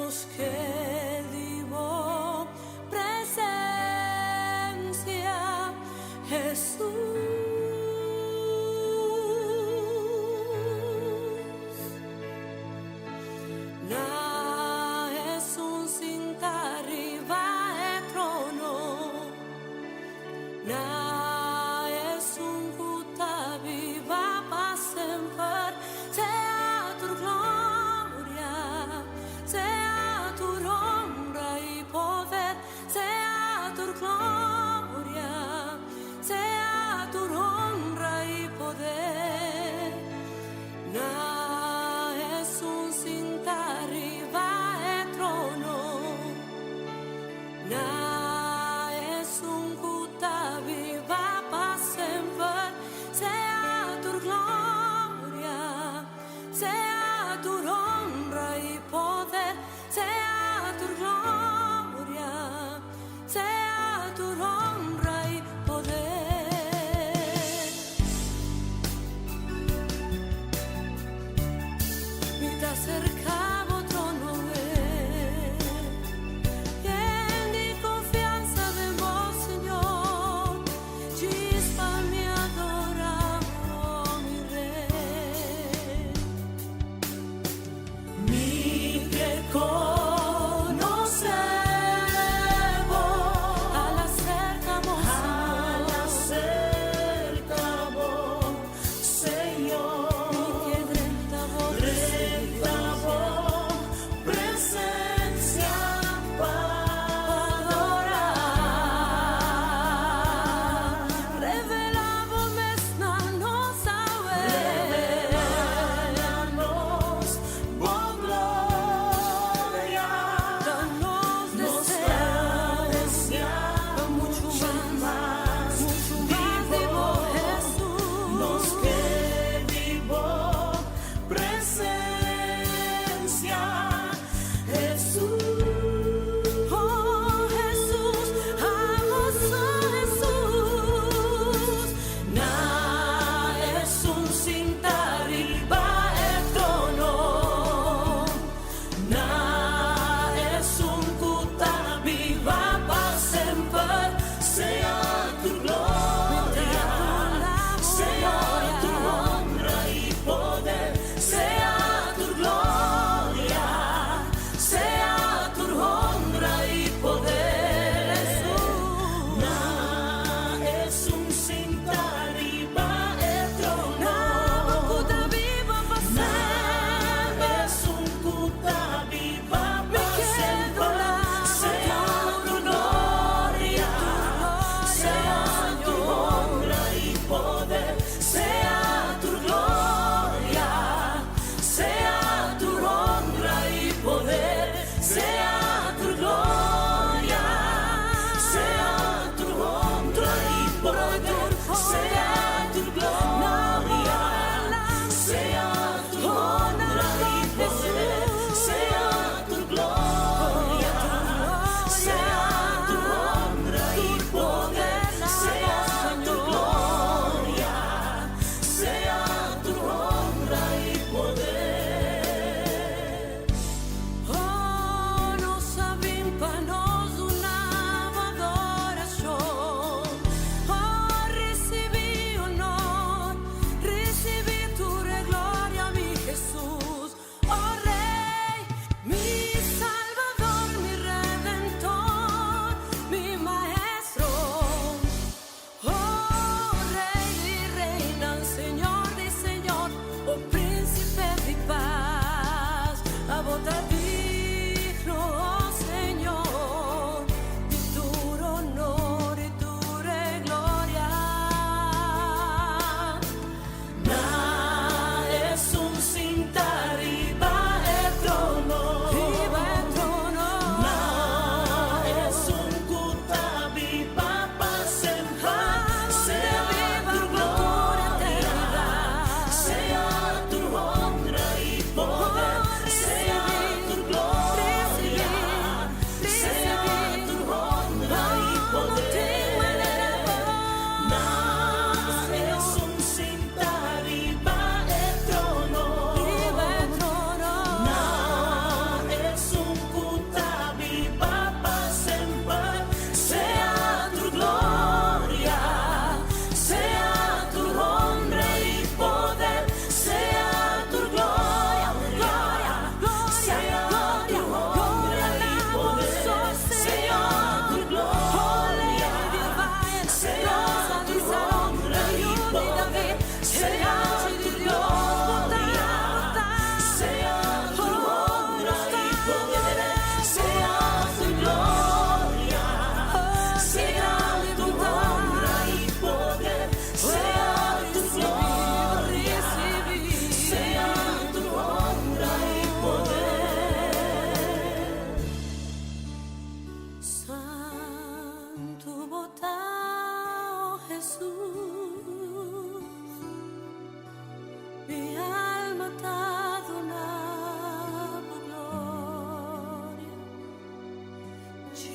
Nos ke di bo presensia, Hesus. Na esun sintá riba e trono, na esun ku ta biba pa semper, sea tur gloria, sea tur honra i poder, sea tur gloria, sea tur honra i poder. Na esun sintá riba e trono, na esun ku ta biba pa semper, sea tur gloria, sea tur honra i poder, sea tur gloria, sea tur honra i poder.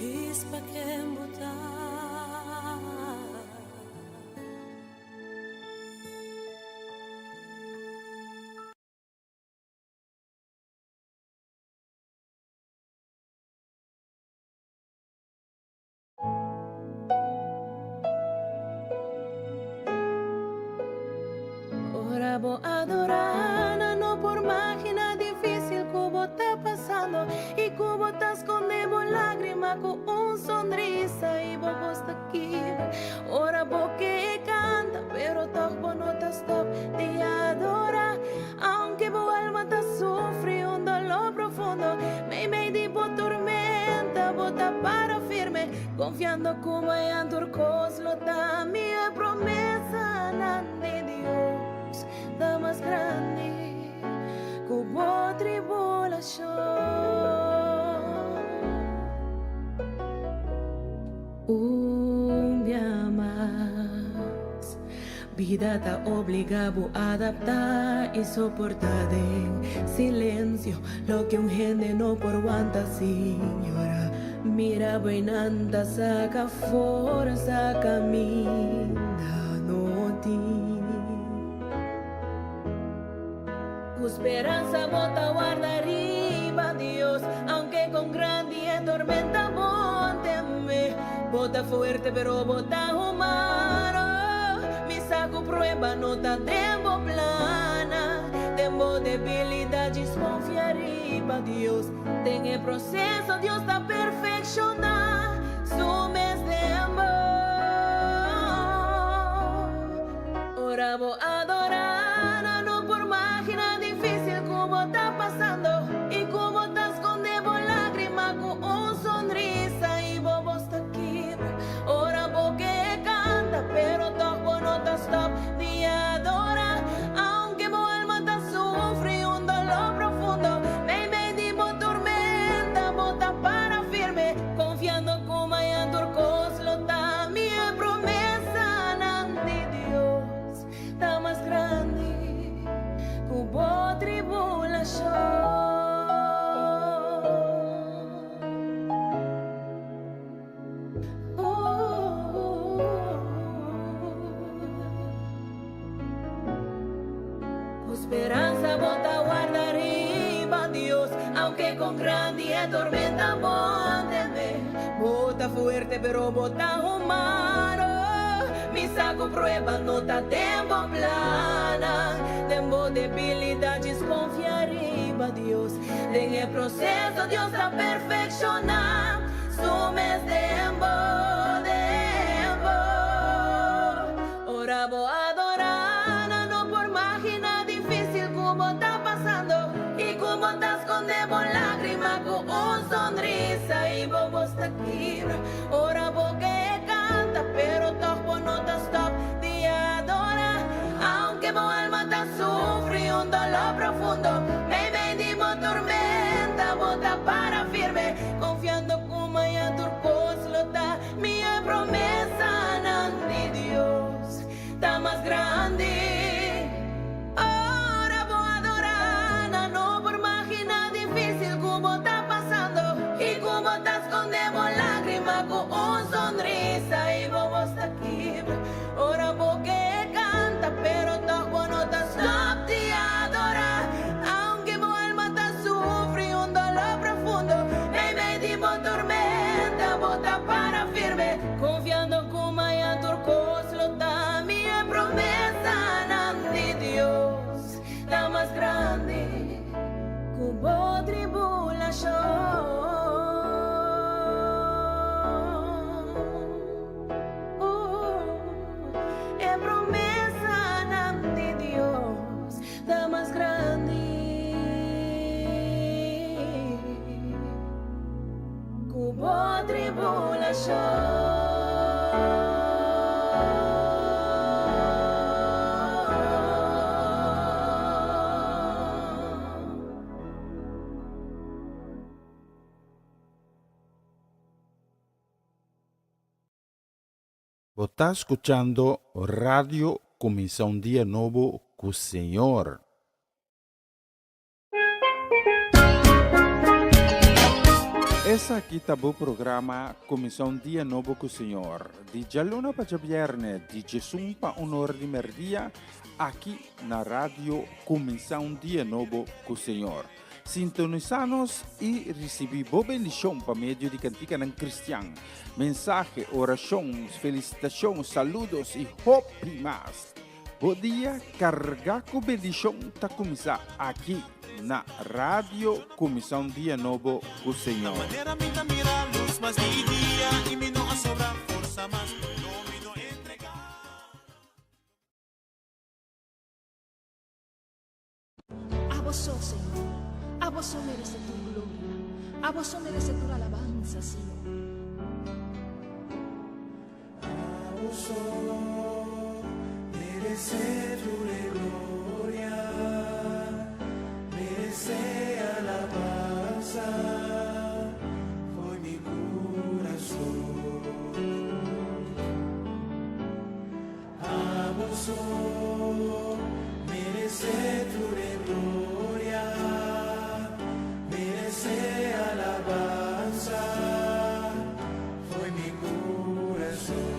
Djis pa ken bo ta. Ora bo adorá, nan no por magina difícil ku bo ta pasando i ku bo ta skonde bo lágrima ku un sonrisa i bo bos ta kibra. Ora bo ke kanta, pero tòg bo no ta stòp di adorá. Aunke bo alma ta sufri un doló profundo, meimei di bo tormenta bo ta para firme, konfiando ku mañan tur kos lo ta mihó. E promesanan di Dios ta mas grandi ku bo tribulashon. Un bia mas. Bida ta obliga bo adapta i soporta den silencio loke un hende no por wanta sin yora. Mira bo einan ta saca forsa caminda no tin. Cu speransa bo ta warda riba Dios, aunke con grandi e tormenta bo teme. Bo ta fuerte pero bo ta humano, mi sa cu prueba no ta den bo plana. Den bo debilidad djis confia riba Dios, den e proceso Dios ta perfecciona su mes den bo. Ora bo adorá, nan no por magina difícil ku bo ta pasando i ku bo ta skonde bo lágrima ku un sonrisa i bo bos ta kibra. Ora bo ke kanta, pero tòg bo no ta stòp di adorá. Aunke bo alma ta sufri un doló profundo, meimei di bo tormenta bo ta para firme, konfiando ku mañan tur kos lo ta mihó. Promesanan di Dios ta mas grandi ku bo tribulashon. Ku speransa bo ta warda riba Dios, aunke kon grandi e tormenta bo tene. Bo ta fuerte pero bo ta humano, mi sa ku prueba no ta den bo plannan. Den bo debilidat djis konfia riba Dios, den e proseso Dios ta perfekshoná su mes den bo, den bo. Ora bo adorá, nan no por magina difícil ku bo ta pasando i ku bo ta skonde bo lágrima ku un sonrisa i bo bos ta kibra. Ora bo ke kanta, pero tòg bo no ta stòp di adorá. Aunke bo alma ta sufri un doló profundo, meimei di bo tormenta bo ta para firme, konfiando ku mañan tur kos lo ta Mi e promesanan di Dios ta mas grandi. Ora bo adorá, nan no por maginá difícil ku bo ta pasando i ku bo ta skonde bo lágrima ku un sonrisa i bo bos ta kibra. Ora bo ke kanta, pero tòg bo no ta stòp di adorá. Aunke bo alma ta sufri un doló profundo, meimei di bo tormenta bo ta para firme, konfiando ku mañan tur kos lo ta mi. E promesanan di Dios ta mas grandi ku bo tribulashon. E promesanan di Dios ta mas grandi ku bo tribulashon. Bo ta skuchando Radio Kuminsá un Dia Nobo ku Señor. Esaki ta bo programa Kuminsá un Dia Nobo ku Señor, di djaluna pa djabièrnè, di djesun pa un ora di mèrdia, aki na Radio Kuminsá un Dia Nobo ku Señor. Sintonisá nos i risibí bo bendishon pa medio di kantikanan kristian, mensahe, orashon, felisitashon, saludos i hopi mas. Bo dia kargá ku bendishon ta kuminsá aki na Radio Kuminsá un Dia Nobo ku Señor. Abo so, Señor. Abo so merece tur gloria. Abo so merece tur alabanza, Señor. Abo so merece tur e gloria, merece alabanza foi mi corazón. Abo so merece tur e gloria, merece alabanza foi mi corazón.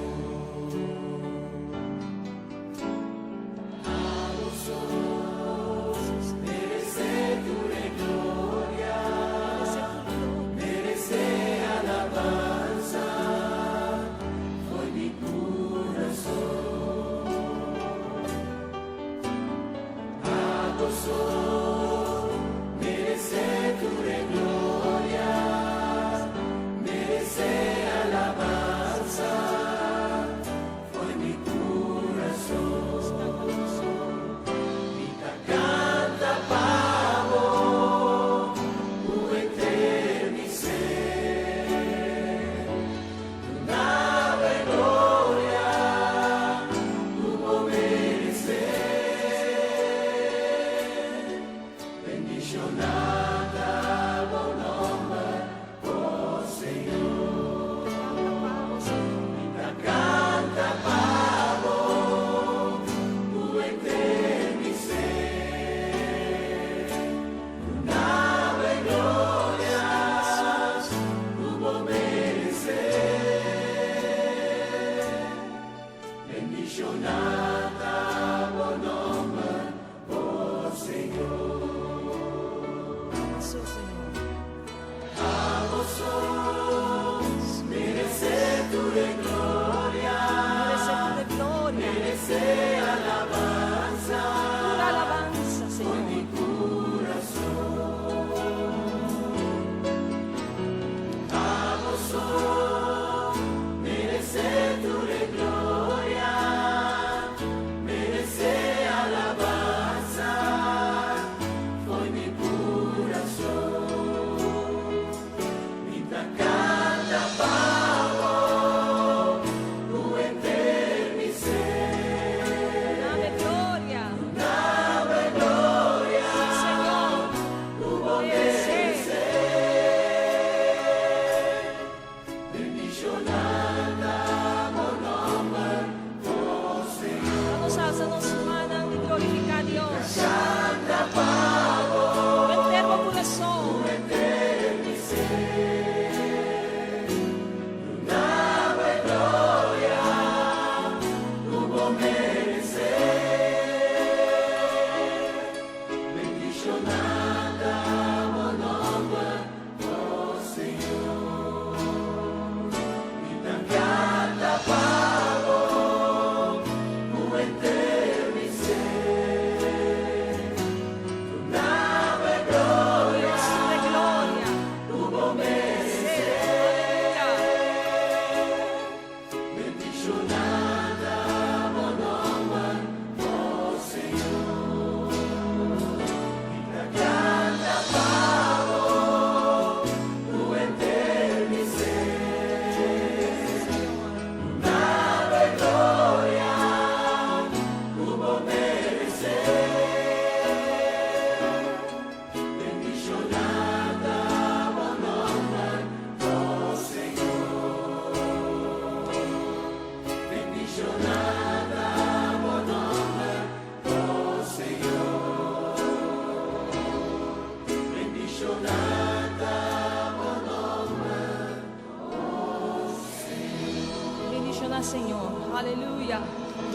Señor. Aleluya.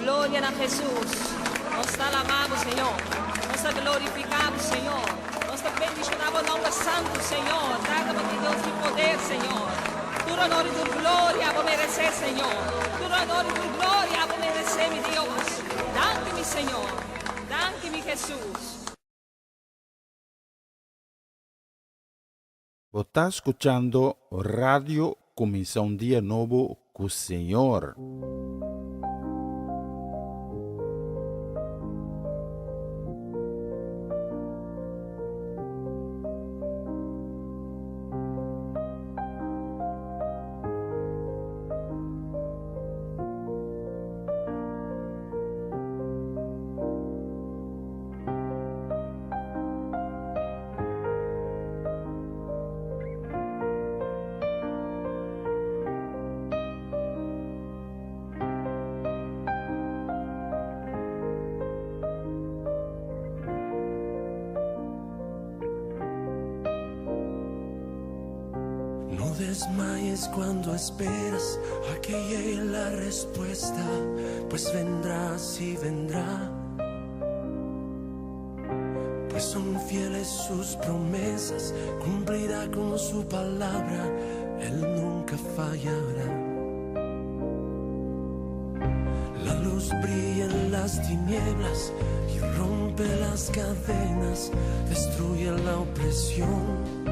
Gloria na Jesus. Nos ta alabá Bo, Señor. Nos ta glorifiká Bo, Señor. Nos ta bendishoná Bo nòmber santu, Señor. Tata, Bo ta Dios di poder, Señor. Tur honor i tur gloria Bo meresé, Señor. Tur honor i tur gloria Bo meresé, mi Dios. Danki, mi Señor. Danki, mi Jesus. Bo ta skuchando Radio Kuminsá un Dia Nobo ku Señor. No desmayes cuando esperas a que llegue la respuesta, pues vendrá, sí vendrá. Pues son fieles sus promesas, cumplirá con su palabra, Él nunca fallará. La luz brilla en las tinieblas y rompe las cadenas, destruye la opresión.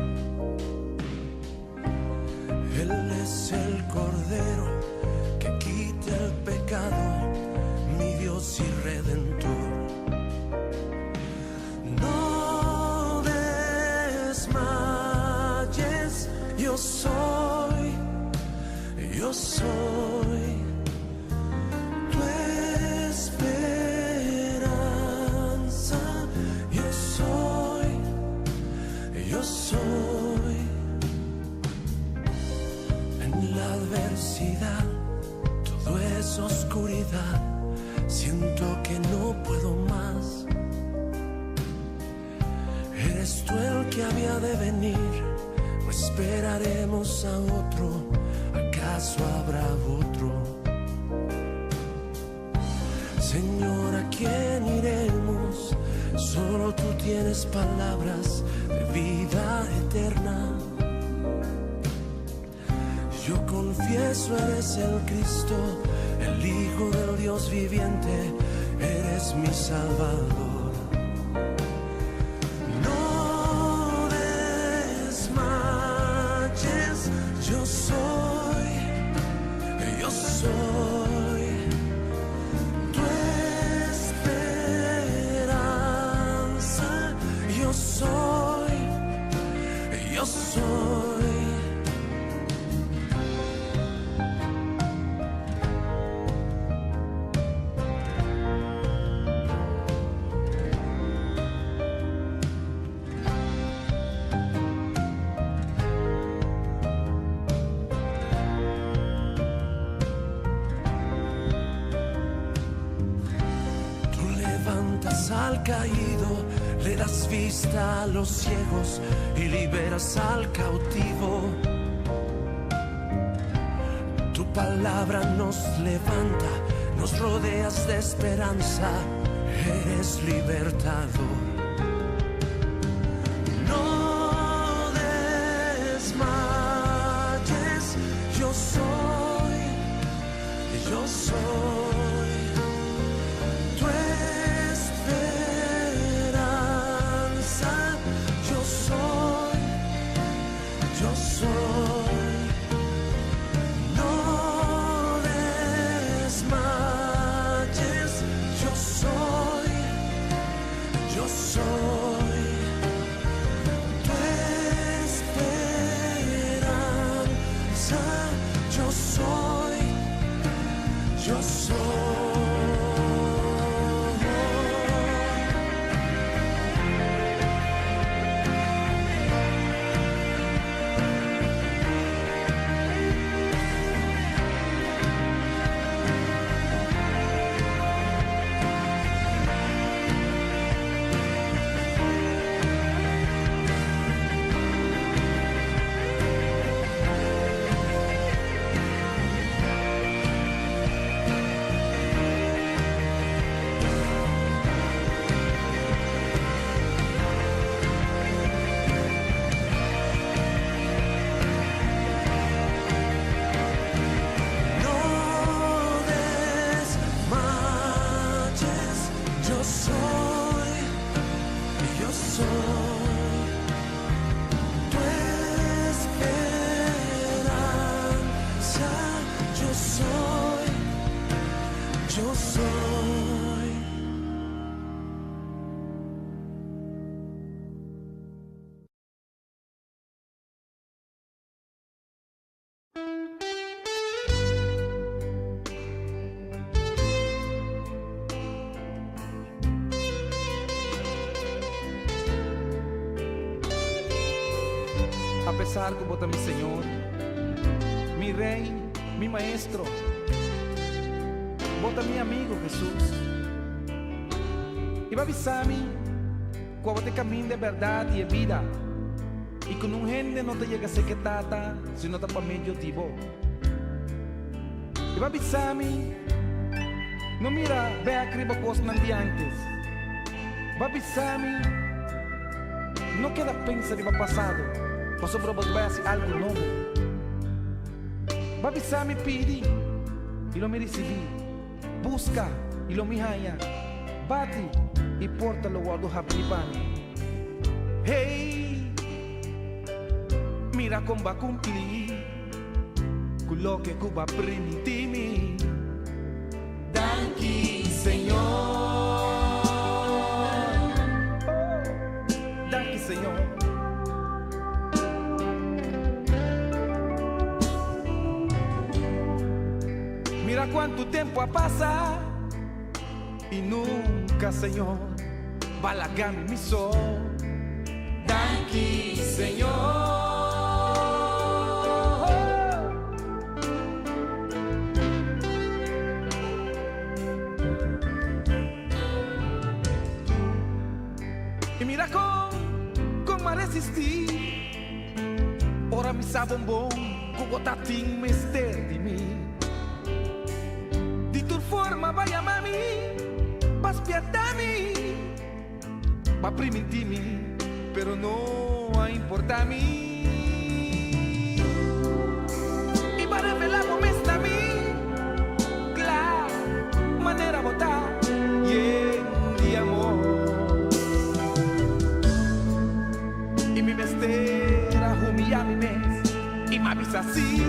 Él es el Cordero que quita el pecado, mi Dios y Redentor. No desmayes, yo soy, yo soy tu esperanza, yo soy, yo soy. En la adversidad todo es oscuridad, siento que no puedo más. Eres tú el que había de venir, o esperaremos a otro, ¿acaso habrá otro? Señor, ¿a quién iremos? Solo tú tienes palabras de vida eterna. Yo confieso, eres el Cristo, el Hijo del Dios viviente, eres mi Salvador. No desmayes, yo soy, yo soy tu esperanza, yo soy, yo soy. Tú levantas al caído, le das vista a los ciegos y liberas al cautivo. Tu palabra nos levanta, nos rodeas de esperanza, eres libertador. No desmayes, yo soy, yo soy tu esperanza, yo soy, yo soy. No desmayes, yo soy, yo soy tu esperanza, yo soy, yo soy. Apesar ku bo ta mi Señor, mi Rei, mi Maestro. Bo ta mi amigu, Hesus. I bo a bisa mi ku abo ta e kaminda, e bèrdat i e bida, i ku nun hende no ta yega serka e Tata si no ta pa medio di bo. I bo a bisa mi, No mira bèk riba kosnan di ántes. Bo a bisa mi, No keda pensa riba pasado, pasobra bo ta bai hasi algu nobo. Bo a bisa mi, Pidi, i lo mi risibí, buska, i lo mi haña, bati, i porta lo wòrdu habrí pa mi. Hey! Mira kon bo a kumplí ku loke ku bo a primintí mi. Danki Señor. Oh, danki Señor. Mira cuanto tempo a pasa y nunca, Señor, b'a laga mi mi so. Danki Señor. I mira kon, kon m'a resistí ora mi sa bon bon ku bo ta tin mester di mi. Di tur forma b'a yama mi pa spièrta mi, b'a primintí mi, pero no a importá mi. I b'a revelá bo mes na mi, kla manera bo ta yen di amor. I mi mester a humiyá mi mes i m'a bisa sí,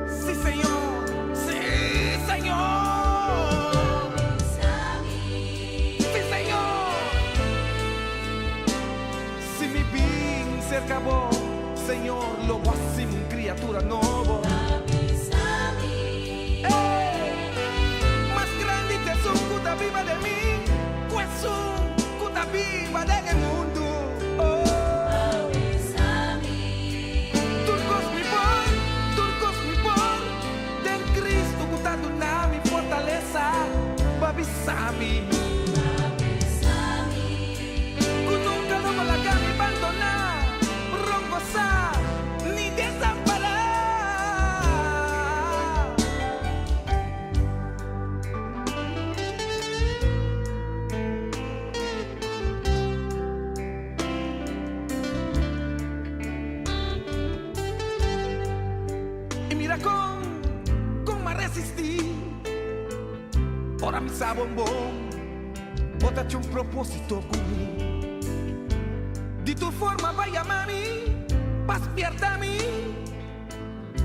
sí Señor, sí Señor. Sí Señor. Si mi bin serka bo, Señor, lo bo hasi mi un kriatura nobo. Ey! Mas grandi ta esun ku ta biba den mi ku esun ku ta biba den e mundu. Oh! Tur kos mi por, tur kos mi por den Cristo ku ta duna mi fortalesa. Bo a bisa mi. Ku nunka lo bo laga mi bandoná, rongosá, ni desampará. I mira kon, kon m'a resistí ora mi sa bon bon. Bo ta cu un proposito cu mi. Di tur forma ba yama mi, ba spierta mi,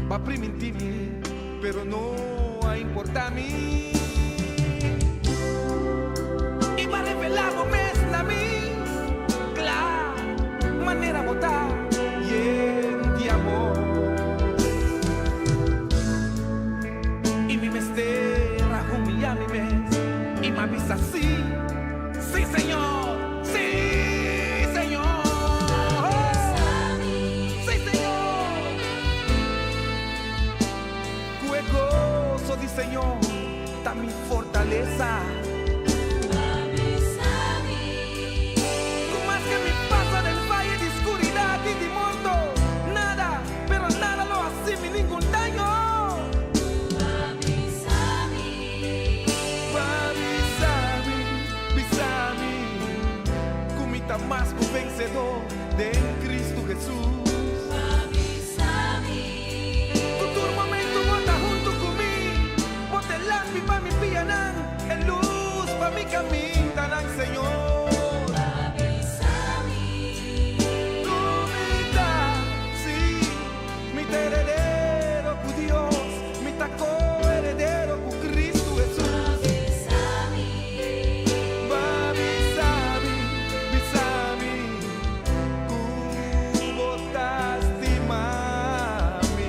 ba priminti mi, pero no a importa mi. I ba revela bo mes na mi, cla manera bo ta yen di amor. I mi mester a humiyá mi mes i m'a bisa, Sí, sí, Señor, sí, Señor, sí, Señor. Ku e goso di Señor ta mi fortalesa. Ku maske mi pasa den vaye di skuridat i di morto, nada, pero nada lo hasi mi ningun daño. Pa bisa mi, bisa mi, ku mi ta mas ku vensedó den Kristu Hesus. Ku tur momentu bo ta huntu ku mi, bo ta e lampi pa mi pianan, e lus pa mi kamindanan, Señor. Ku mi ta, sí, mi ta heredero ku Dios, mi ta ko-heredero ku Kristu Hesus. Ba bisa mi, bisa mi, ku bo ta stima mi.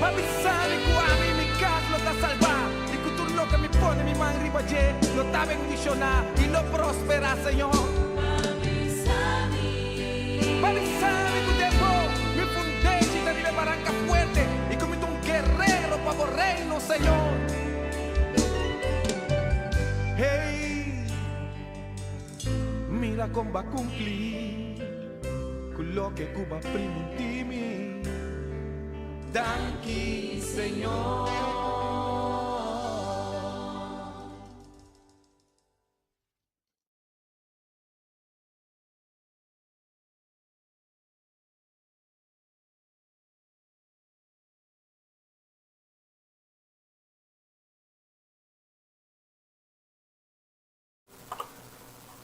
Ba bisa mi ku ami mi kas lo ta salbá i ku tur loke mi pone mi man riba dje lo ta bendishoná i lo prosperá, Señor. Ba bisa. mira kon b'a kumpli ku loke ku b'a primintí mi. Danki Señor.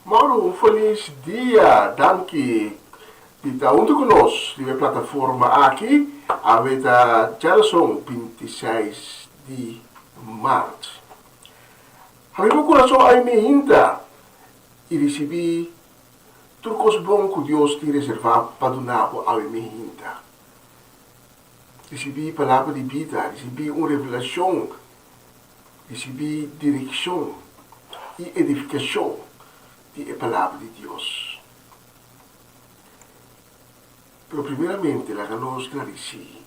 Mauro un felis dia, danki di ta huntu ku nos riba e plataforma aki, awe ta djarason 26 di mart. Habri bo kurason ai mi hinta i risibí tur kos bon ku Dios tin reservá pa duna bo awe mi hinta. Risibí palabra di bida, risibí un revelashon. Risibí direkshon i edifikashon di e Palabra di Dios. Pero primeramente laga nos gradisí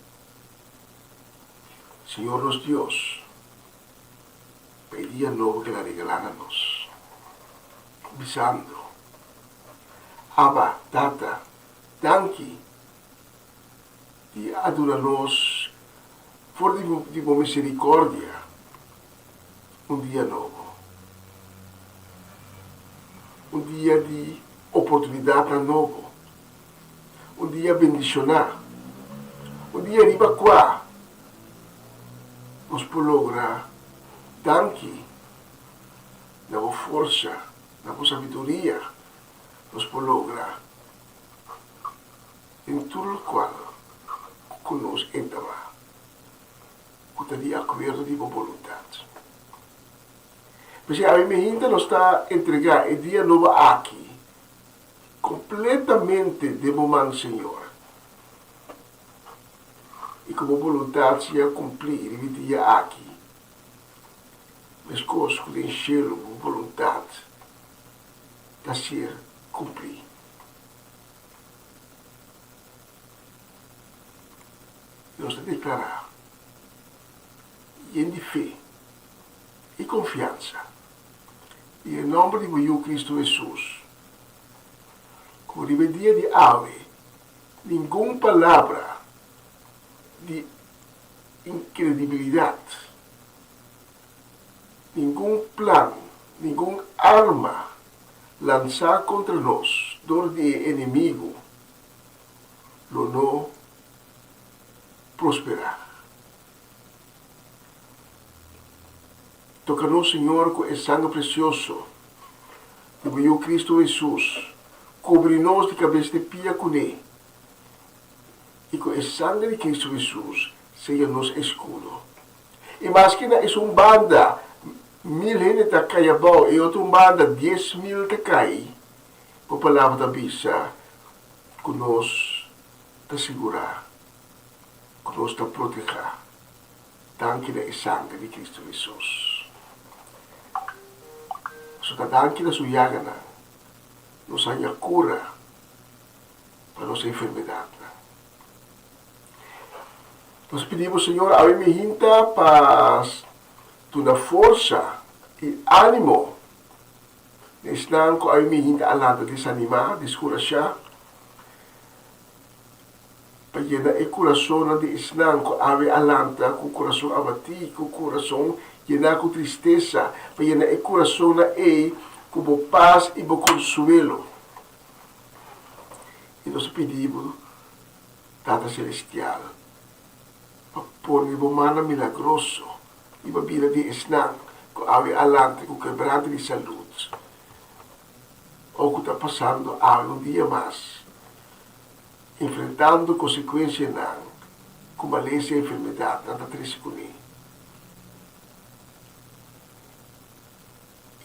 Señor nos Dios pa e dia nobo ku El a regalá na nos, bisando, Abba, Tata, danki di a duna nos For di bo misericordia un dia nobo, un dia di oportunidadnan nobo, un dia bendiciona, un dia riba cua nos por logra danki na bo forsa, na bo sabiduria, nos por logra Den tur lokual ku nos entamá, ku ta di akuerdo di bo boluntat. P'esei awe mehinta nos ta entregá e dia nobo aki kompletamente den bo man, Señor, i ku bo boluntat sea kumplí riba e dia aki, meskos ku den shelu bo boluntat ta ser kumplí. Nos ta deklará yen di fe i konfiansa den e nòmber di bo Yu Kristu Hesus, ku riba e dia di awe ningun palabra di inkredibilidat, ningun plan, ningun arma lansá kontra nos dor di e enemigu lo no prosperá. Toka nos, Señor, ku e sanger presioso di bo Yu Kristu Hesus, kubri nos di kabes te pia kuné, i ku e sanger di Kristu Hesus sea nos eskudo. I maske na esun banda mil hende ta kai abou, e otro banda 10,000 ta kai, bo palabra ta bisa ku nos ta sigurá, ku nos ta protehá, danki na e sanger di Kristu Hesus. Pasobra ta danki na su yaganan nos haña kura pa nos enfermedatnan. Nos pidi bo, Señor, awe mi hinta pa duna forsa i ánimo na esnan ku awe mi hinta a lanta desanimá, deskurashá, pa yena e kurasonnan di esnan ku awe a lanta ku kurason abatí, ku kurason yená ku tristesa, pa yena e kurasonnan ei ku bo pas i bo konsuelo. I nos pidi bo. Tata Celestial, pa pone bo mannan milagroso riba bida di esnan ku awe a lanta ku kebrante di salud o ku ta pasando awe un dia mas enfrentando konsekuensianan ku malesa i enfermedadnan ta trese kuné.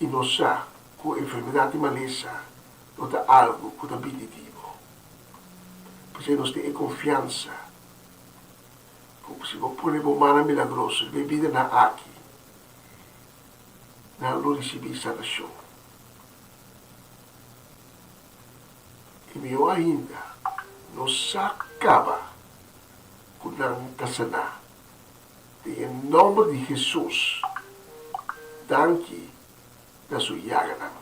I nos sa ku enfermedad i malesa no ta algu ku ta bini di bo. P'esei nos tin e konfiansa ku si bo pone bo mannan milagroso riba e bidanan aki, nan lo risibí sanashon. I mihó ainda, nos sa kaba ku nan ta saná. Den e nòmber di Hesus, danki na su yaganan.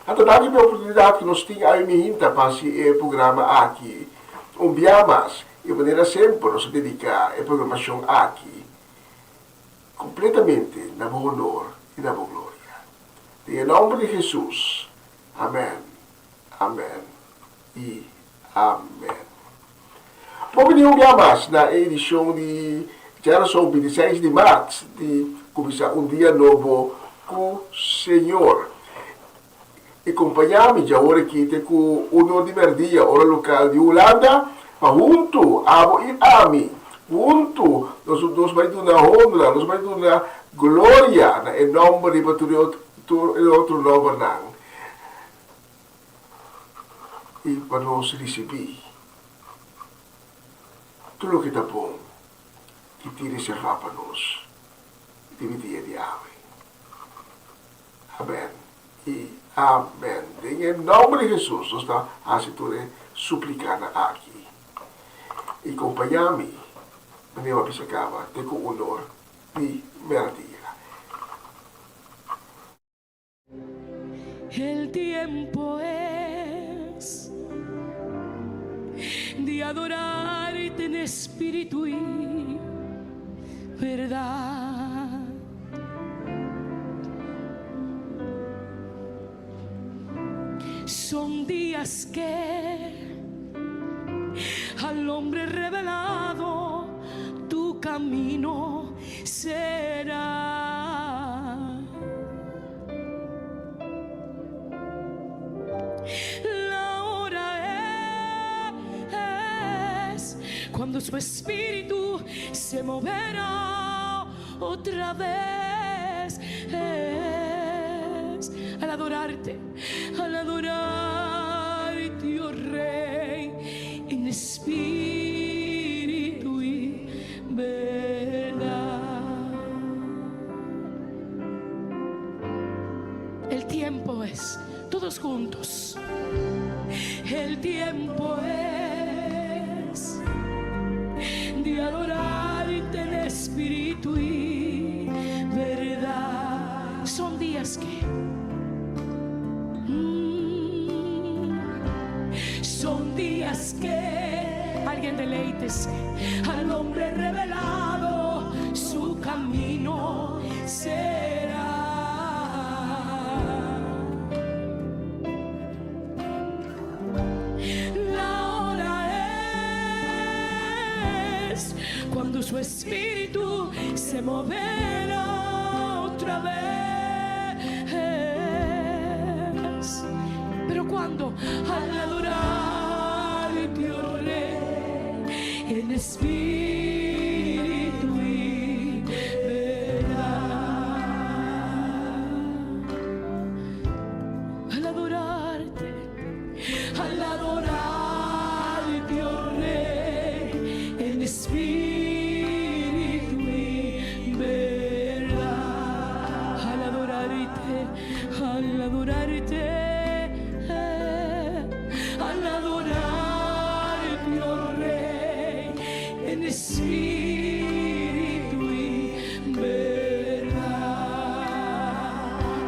Anto danki pa e oportunidat ku nos tin awe mihinta pa hasi e programa aki un bia mas i manera semper nos a dediká e programashon aki kompletamente na bo honor i na bo gloria. Den e nòmber di Hesus, amèn, amèn i amèn. Bon bini un bia mas na e edishon di djarason 26 di mart di Kuminsá un Dia Nobo ku Señor. I kompañá mi djaor aki te ku un or di mèrdia, ora lokal di Hulanda, pa huntu, abo i ami, huntu nos nos bai duna honra, nos bai duna gloria na e nòmber riba tur tur e otro nòmbernan i pa nos risibí tur loke ta bon ki tin reservá pa nos den e dia di awe. Amen i amen. Den e nomber di Hesus nos ta hasi tur e suplikanan aki. I kompañá mi, manera mi a bisa kaba, te ku unor di mèrdia. El tiempo es de adorarte en espíritu y verdad. Son días que al hombre revelado tu camino será. La hora es cuando su espíritu se moverá otra vez. Es al adorarte, al adorarte, oh Rey, en espíritu y verdad. El tiempo es, todos juntos, el tiempo es de adorarte en espíritu y verdad. Son días que son días que alguien deleítese al hombre revelado su camino será. La hora es cuando su espíritu se moverá otra vez. Pero cuando al adorarte, oh Rey, en espíritu y verdad. Al adorarte, al adorarte, oh Rey, en espíritu y verdad. Al adorarte, al adorarte, al adorarte, oh Rey, en espíritu y verdad.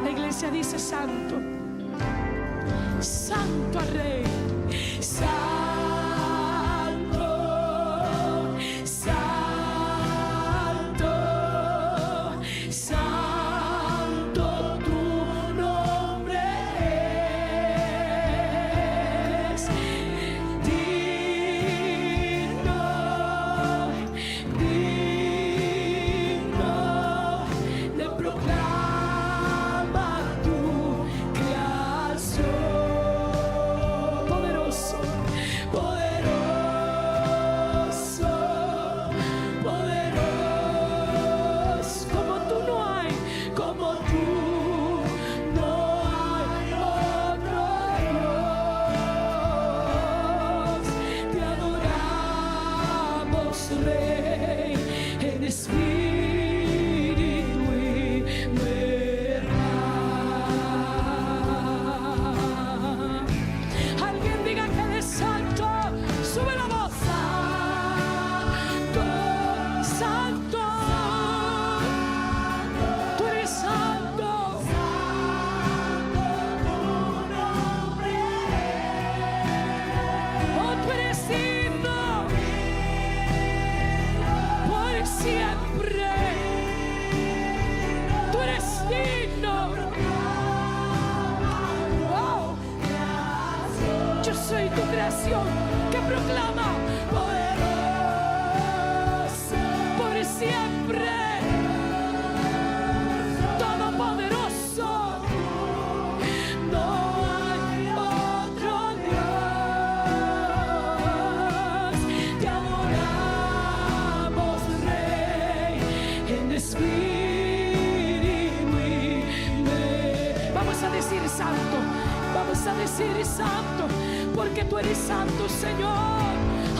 La iglesia dice santo, santo al Rey, santo, santo, santo tu nombre es. Digno, digno de proclamar tu creación. decir santo, porque tú eres santo, Señor.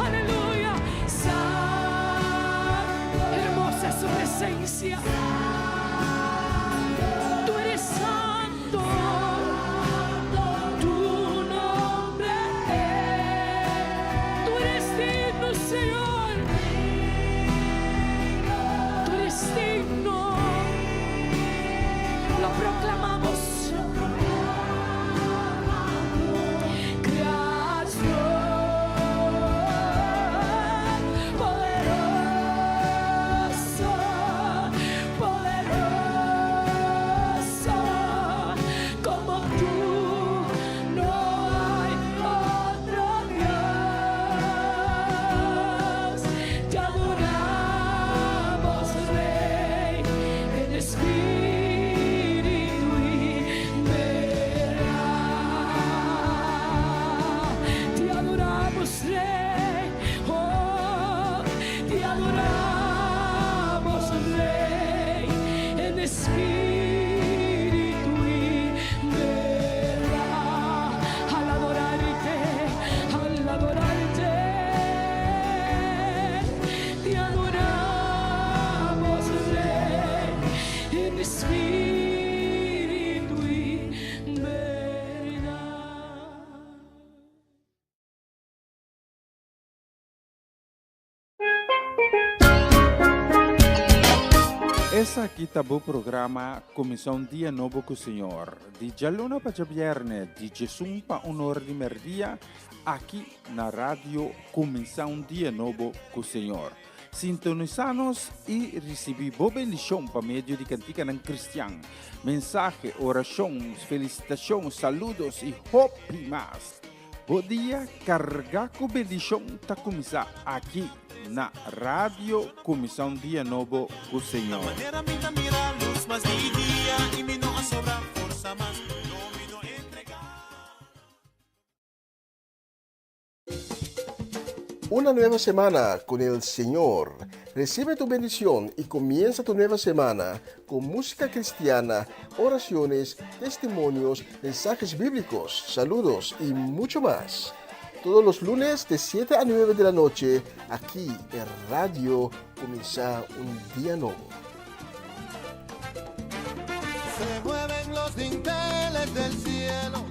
Aleluya. Santo. Hermosa es su presencia. Tú eres santo. Tu nombre es. Tú eres digno, Señor. Tú eres digno. Lo proclamamos. Creación poderoso, poderoso, como tú no hay otro Dios. Te adoramos, Rey, en espíritu y verdad. Te adoramos, Rey, oh, te adoramos, Rey, en espíritu y verdad. Al adorarte, te adoramos, Rey, en espíritu y verdad. Esaki ta bo programa Kuminsá un Dia Nobo ku Señor, di djaluna pa djabièrnè di djesun pa un or di mèrdia, aki na Radio Kuminsá un Dia Nobo ku Señor. Sintonisá nos i risibí bo bendishon pa medio di kantikanan kristian, mensahe, orashon, felisitashon, saludos i hopi mas. Bo dia kargá ku bendishon ta kuminsá aki na Radio Kuminsá un Dia Nobo ku Señor. Una nueva semana con el Señor. Recibe tu bendición y comienza tu nueva semana con música cristiana, oraciones, testimonios, mensajes bíblicos, saludos y mucho más. Todos los lunes de 7 a 9 de la noche, aquí en Radio Comienza un Día Nuevo. Se mueven los dinteles del cielo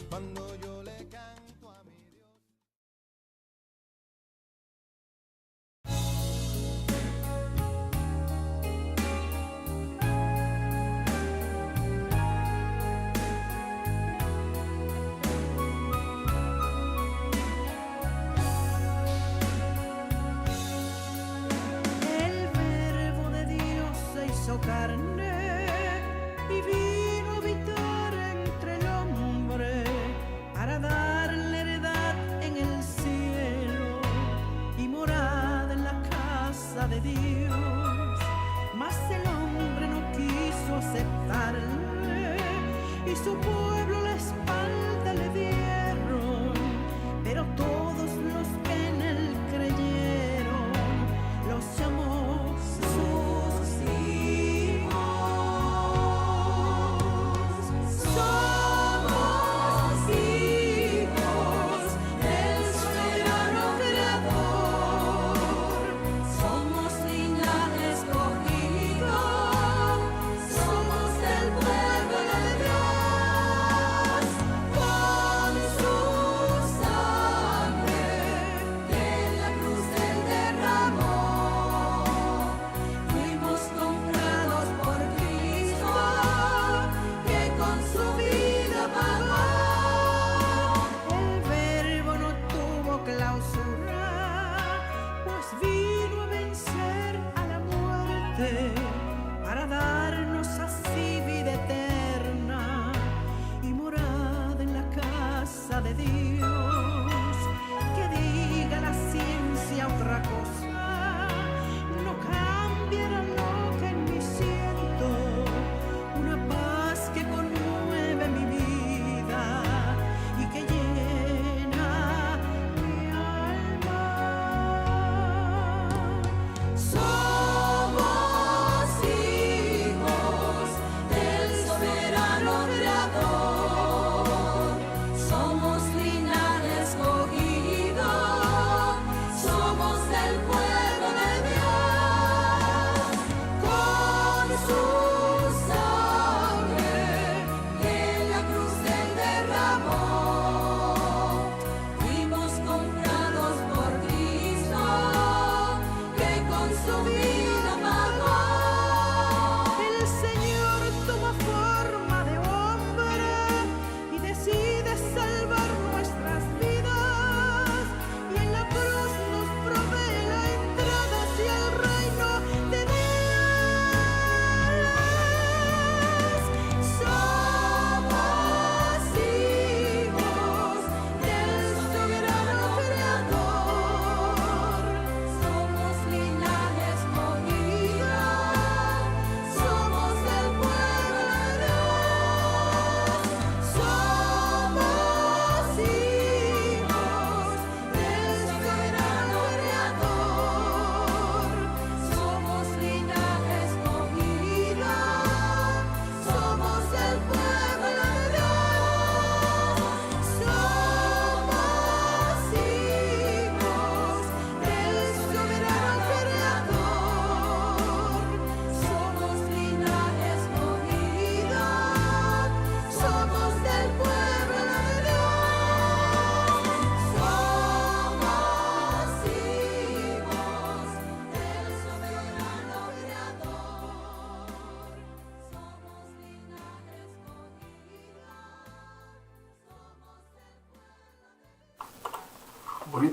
cuando yo le canto a mi Dios. El verbo de Dios se hizo carne y vino a habitar entre.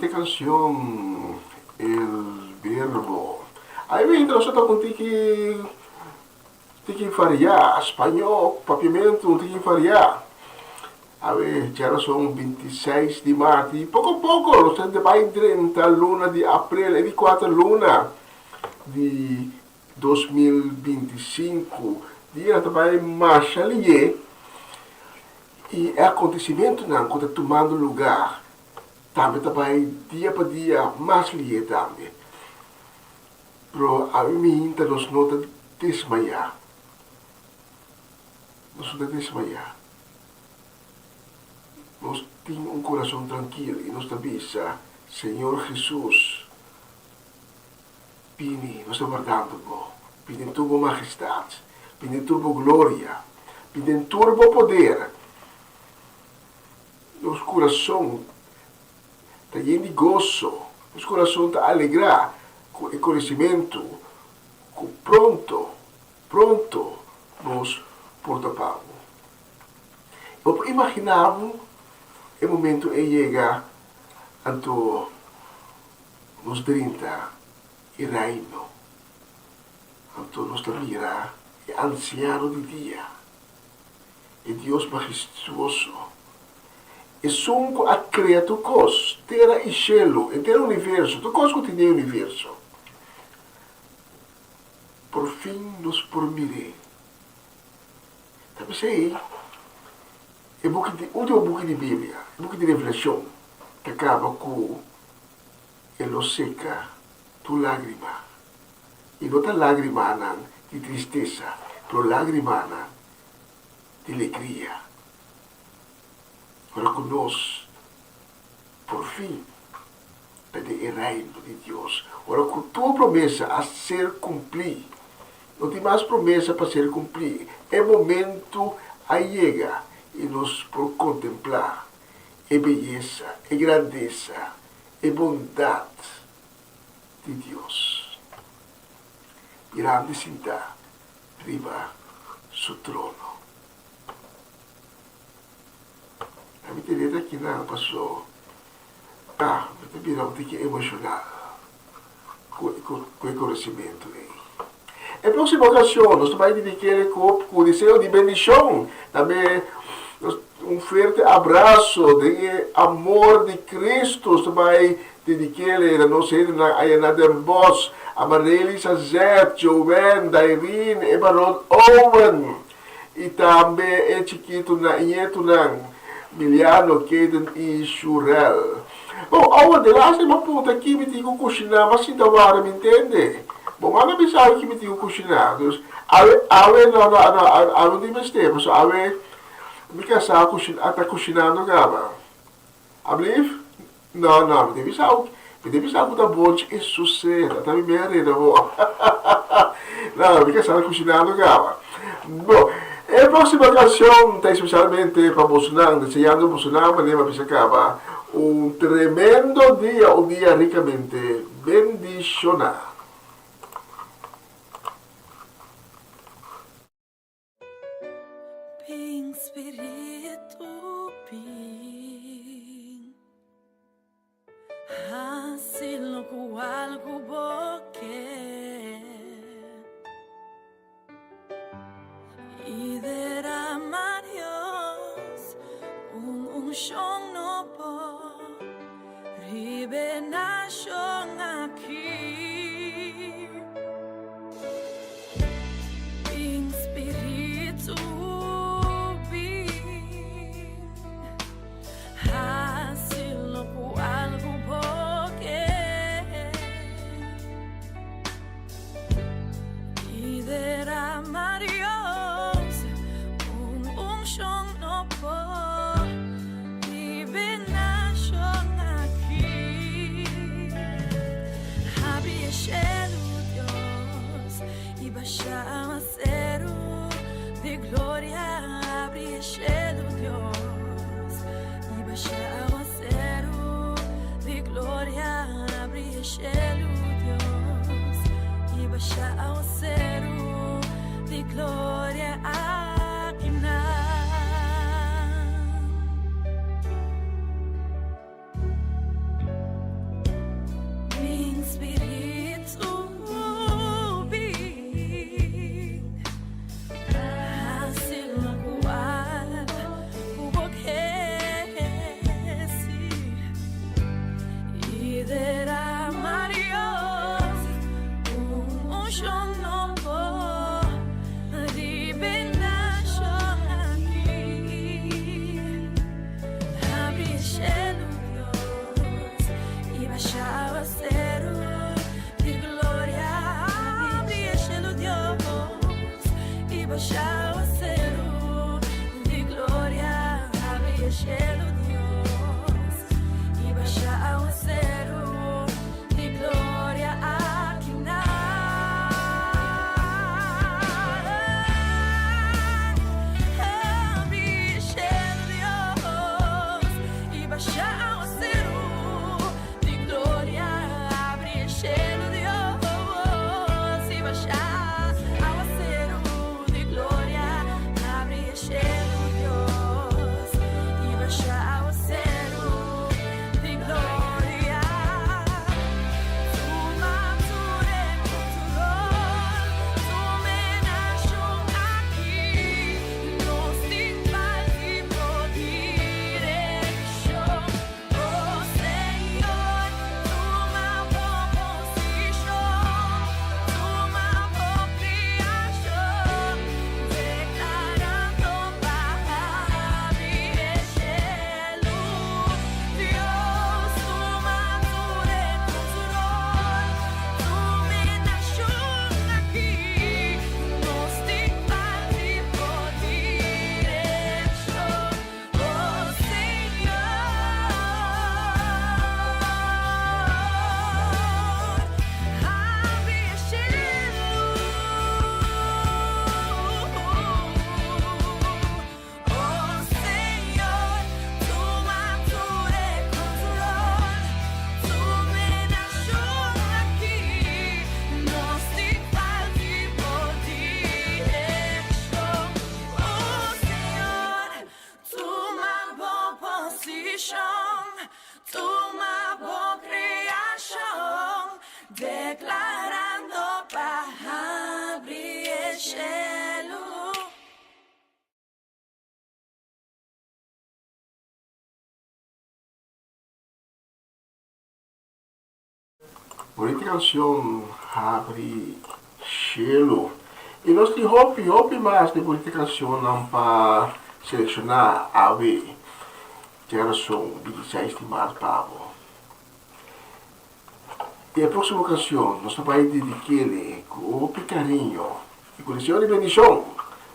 Bunita canción El Verbo. Ay mi nos ta un tiki tiki varia, spañó, papiamento, un tiki varia. Awe djarason 26 di maart y poco poco nos ta bai drenta luna di april, e di cuater luna di 2025. Dia ta bai masha liye y e acontecimentonan cu ta tumando lugar tambe ta bai dia pa dia mas liye tambe. Pero awe mihinta nos no ta desmaya. Nos no ta desmaya. Nos tin un corazon trankil y nos ta bisa, Señor Jesus, Bini, nos ta wardando bo. Bini den tur bo majestad. Bini den tur bo gloria. Bini den tur bo poder. Nos kurason ta yen di goso. Nos kurason ta alegrá ku e konosimentu ku pronto, pronto nos por topa bo. Bo por imaginá bo e momentu ei yega, anto Nos drenta e Reino, anto nos ta mira e Ansiano di Dia, e Dios mahestuoso, Esun ku a krea tur kos, tera i shelu, henter universo, tur kos ku tin den universo. Por fin nos por mir'é. Ta p'esei e buki di ultimo buki di Biblia, e buki di Revelashon, ta kaba ku E lo seca tur lágrima, i no ta lágrimanan di tristesa, pero lágrimanan di legria. Ora cu nos por fin ta den e Reino di Dios, ora cu tur promesa a ser cumplí, no tin mas promesa pa ser cumplí, e momento a yega i nos por contemplá e beyesa, e grandesa, e bondat di Dios. Mirando sintá riba su trono. A mi tene ta kinan paso ah mi ta bira un tiki emoshonal ku ku e konosimentu ei. E próksimo okashon nos ta bai dedik'é ku deseo di bendishon. Tambe nos un fuerte abraso den e amor di Cristo nos ta bai dedik'é na nos hendenan aya na Den Bosch, Amarelys Azet, Joanne, Dairine, e baron Owen i tambe e chikitunan, e ñetunan, Miliano, Kaden i Shurel. Bon, awa de laatste mi a punta ki mi tin ku kushiná, mi a sinta wara mi ntende. Bo manda bisa awe ki mi tin ku kushiná. Dus, awe, awe no, no, no, awe no tin mester, pasobra awe mi kasá a ta kushinando kaba. Ablief? No, no, mi ta bisa awe, mi ta bisa ku ta bonchi e suseda, ta mi mea reda bo. No, mi kasá ta kushinando kaba. Bon, e próksimo kanshon ta espesialmente pa bosonan, deseando bosonan manera mi a bisa kaba, un tremendo dia, un dia rikamente bendishoná. Bin spiritu bin Hasi lokual ku bo ke I derama Dios un unshon nobo Riba e nashon aki. Bin spiritu bin Hasi lokual ku bo ke I derama Dios un unshon nobo Riba e nashon aki. Habri e shelu, Dios, i basha awaseru di gloria. Habri e shelu, Dios, i basha awaseru di gloria. Habri e shelu, Dios, i basha awaseru di gloria akinan. Spiritu bin hasi lokual ku bo ke si i derama Dios un unshon nobo riba e nashon aki. Habri e shelu Dios i basha awaseru di gloria. Habri e shelu Dios i basha awaseru di gloria. Habri e shelu Dios i basha awaseru di gloria aki nan. Habri e shelu Dios i basha awaseru di gloria. Habri e shelu Dios i basha awaseru di gloria. Habri e shelu Dios i basha awaseru di gloria. Tuma tur e control, tuma e nashon aki. Nos tin falta di bo direkshon. Oh Señor, tuma bo posishon, tuma bo kreashon, deklarando pa habri e shelu. Dios, tuma tur e control, tuma e nashon aki. Nos tin falta di bo direkshon. Oh Señor, habri e shelu. Oh Señor, tuma tur e control, tuma e nashon aki. Nos tin falta di bo direkshon. Oh Señor, tuma bo posishon, tuma bo kreashon, deklarando pa habri e shelu. Bonita canción Habri Shelu. Y nos tin hopi hopi mas di bonita cancionnan pa selecciona awe djarason 26 di maart pa bo. Y e proximo cancion nos ta bay dedikele cu hopi cariño y cu deseo di bendicion.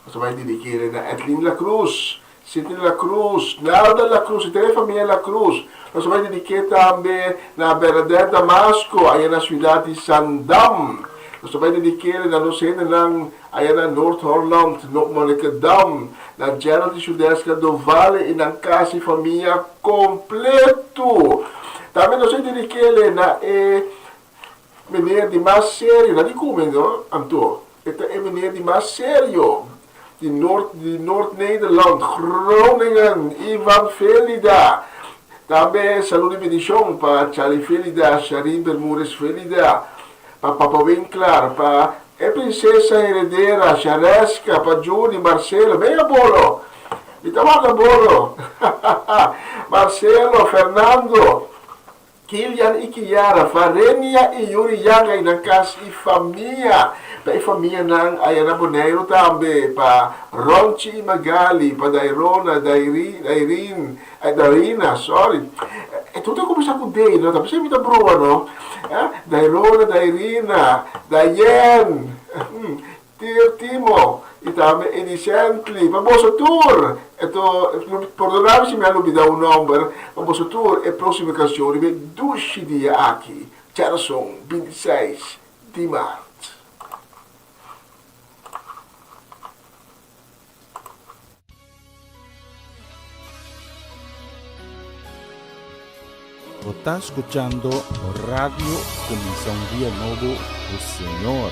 Nos ta bay dedikele na Edlin La Cruz, Sidney La Cruz, Nelda La Cruz y tur e famia La Cruz. Nos ta bay dedik'é tambe na Bernadette Damasco aya na ciudad di Zandam. Nos ta bay dedik'é na nos hendenan aya na Noord-Holland, Noord Monnikendam, na Gerald y Shudeska Dovale y nan casa y famia completo. Tambe nos ta dedik'é na e Meneer di mas serio, na di cume no, anto, e ta e meneer di mas serio di Noord, di Noord Nederland, Groningen, Ivan Felida. Tambe salud y bendicion pa Charlie Felida, Sharin Bermudez Felida, pa Papa Winklar, pa e princesa heredera Shareska, pa Judy, Marcelo, ben a bolo, mi ta warda bolo, Marcelo, Fernando, Kilian i Kiara, Varenia i Yuri Yanga i nan kas i famia. Pa e famianan aya na Boneiru tambe, pa Ronchi i Magali, pa Dairona, Dairi, Dairin, ay Darina, sorry. E tur ta kuminsá ku D, no? Ta p'esei mi ta brua, no? Dairona, Dairina, Dayen, Tir Timo y tambe Edi Sently. Pa boso tur, eto, pordona mi si mi a lubida un nomber, pa boso tur e proximo cancion riba e dushi dia aki, djarason 26 di maart. Bo ta scuchando Radio Cuminsa un Dia Nobo cu Señor.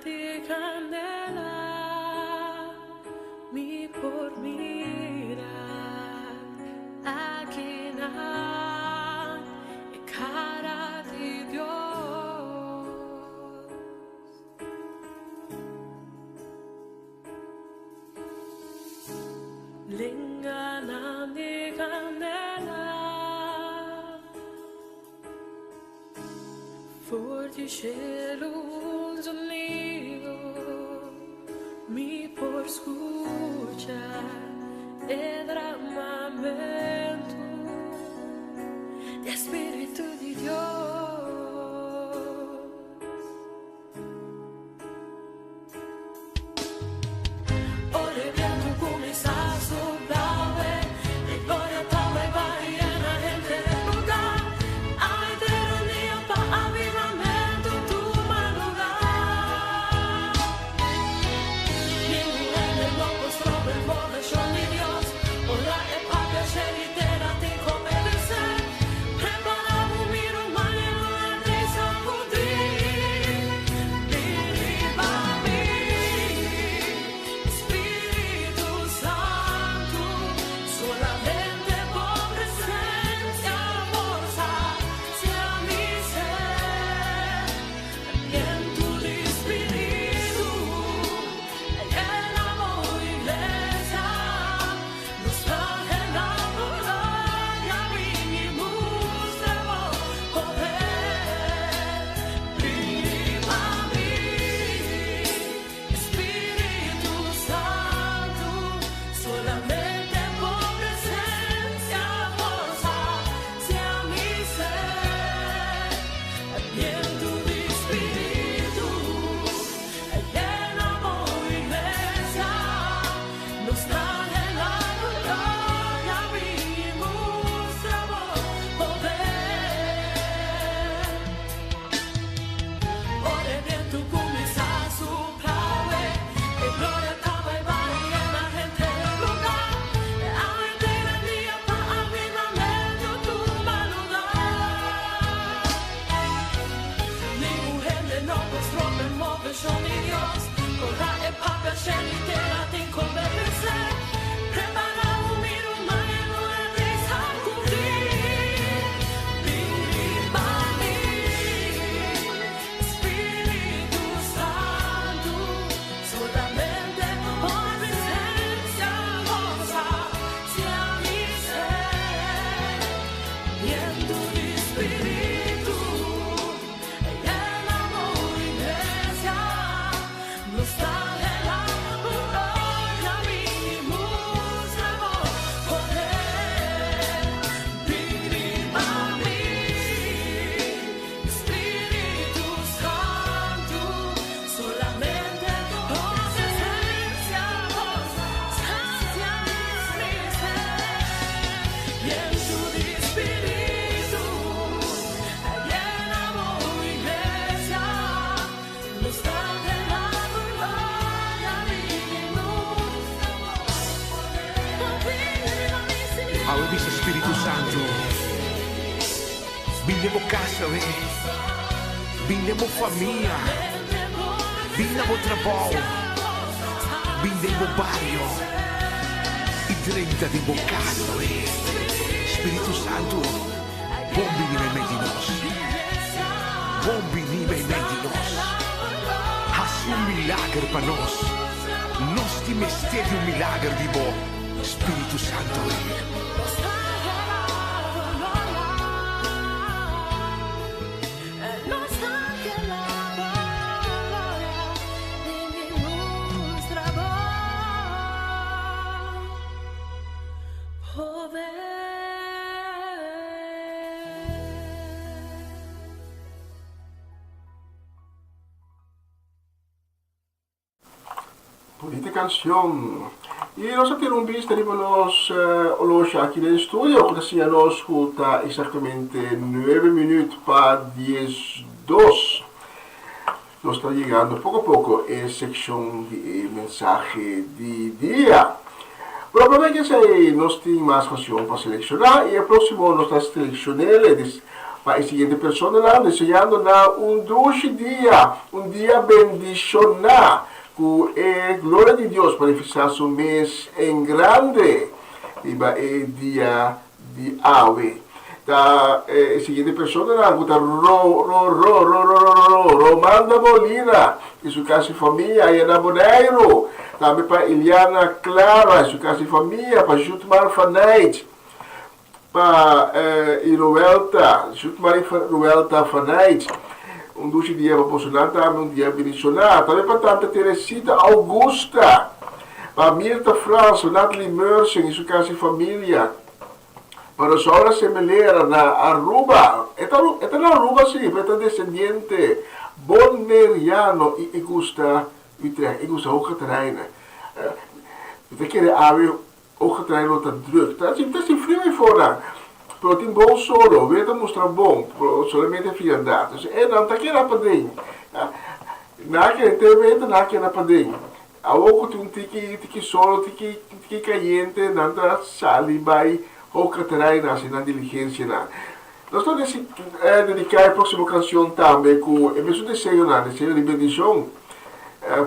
di candela mi por mira akinan e cara di Dios. Lenganan di candela For di shelu un zonido mi por scucha e dramamentu di e Spiritu di Dios. Ora e bientu kuminsá supla awe, e gloria ta bai bai yena henter e lugá. Awe ter un dia pa avivamentu tuma lugá. Ningun hende no por stroba e moveshon di Dios. Ora e papia shel i tera tin ku obedesé. Prepará bo mira un manera di sakudí. Awe bisa Spiritu Santu, Bin den bo kas awe, bin den bo famia, bin na bo trabou, bin den bo bario i drenta den bo kas awe. Spiritu Santu, bon bini meimei di nos, bon bini meimei di nos. Hasi un milager pa nos. Nos tin mester di un milager di bo, Spiritu Santoe. Bonita cancion. Y nos a tira un bista riba nos oloshi aki den studio cu ta siña nos cu ta exactamente nuebe minuut pa diesdos. Nos ta yegando poco a poco e seccion di e mensahe di dia. Pero prome ke esei nos tin mas cancion pa selecciona y e proximo nos ta seleccionele. Pa e siguiente personanan, deseando nan un dushi dia, un dia bendishoná, ku e gloria di Dios manifestá su mes en grande riba e dia di awe. Ta e siguiente personanan ku ta ro ro ro ro ro ro ro ro Romanda Molina i su kas i famia aya na Boneiru. Tambe pa Iliana Clara i su kas i famia, pa Jutmar van Nijt, pa i Roelta, Jutmar i Roelta van Nijt. Un dushi dia pa bosonan tambe, un dia bendishoná. Tambe pa tanta Teresita Augusta, pa Mirta Frans, Natalie Mersen i su kas i familia. Pa Rosaura Semelera na Aruba. E ta e ta na Aruba si, pero e ta descendiente Boneriano y e gusta Utrecht, e gusta Hoge Terreinen. Mi ta kere awe Hoge Terreinen lo ta druk. Ta ta sin friu eifonan, pero tin bon solo, weer ta mustra bon, pero solamente frialdad. Dus e nan ta keda paden. Nan a kere te weta, nan a keda paden. Awor ku tin un tiki tiki solo, tiki tiki kayente, nan ta sali bai hokaterá i na hasi nan diligensianan. Nos ta desi dediká e próksimo kanshon tambe ku e mesun deseonan, deseo di bendishon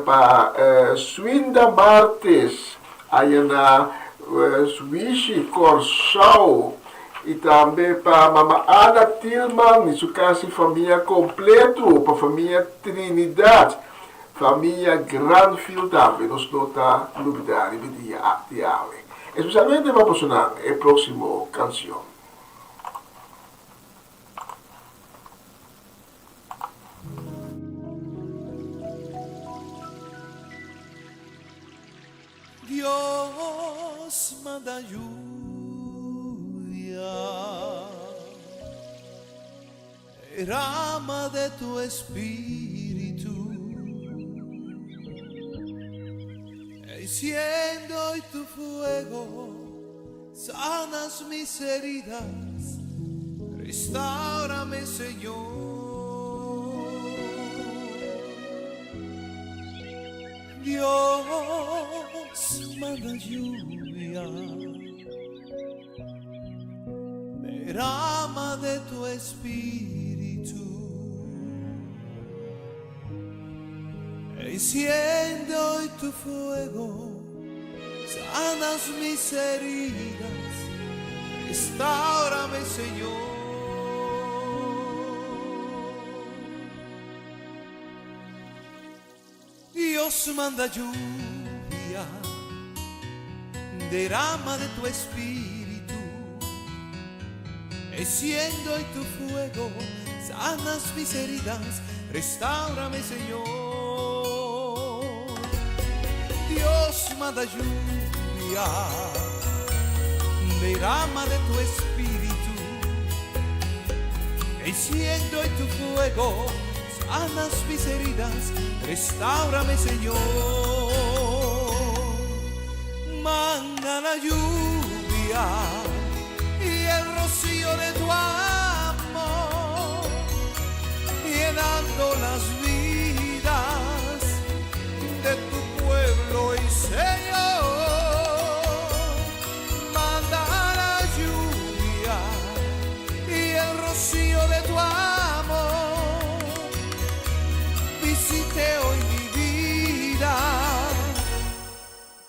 pa Swinda Martes aya na Swishi, Kòrsou, i tambe pa Mama Ana Tilman i su kas i famia kompletu, pa famia Trinidad. Famia Granfield tambe nos no ta lubida riba e dia di awe. Especialmente pa bosonan e proximo cancion. Dios manda lluvia. Derrama de tu espíritu, enciende hoy tu fuego, sanas mis heridas, restaurame Señor. Dios manda lluvia. Derrama de tu espíritu. Enciende hoy tu fuego, sanas mis heridas, restaurame Señor. Dios manda lluvia, derrama de tu espíritu, enciende hoy tu fuego, sanas mis heridas, restaurame Señor. Dios manda lluvia, derrama de tu espíritu, enciende hoy tu fuego, sanas mis heridas, restaurame Señor. Manda la lluvia y el rocío de tu amor, llenando las vidas de tu pueblo y Señor. Manda la lluvia y el rocío de tu amor visite hoy mi vida.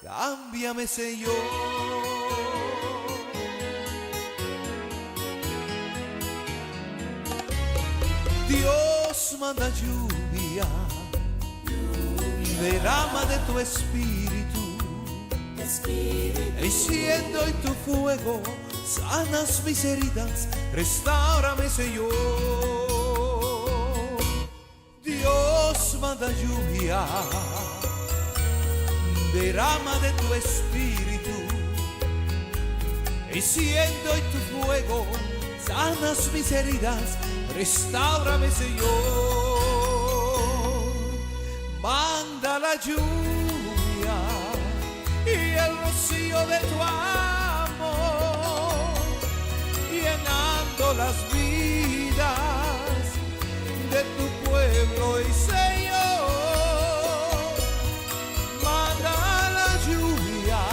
Cámbiame, Señor. Dios manda lluvia, derrama de tu espíritu, enciende hoy tu fuego, sanas mis heridas, restaurame, Señor. Dios manda lluvia, derrama de tu espíritu, enciende hoy tu fuego, sanas mis heridas, restaurame, Señor. Manda la lluvia y el rocío de tu amor, llenando las vidas de tu pueblo y Señor. Manda la lluvia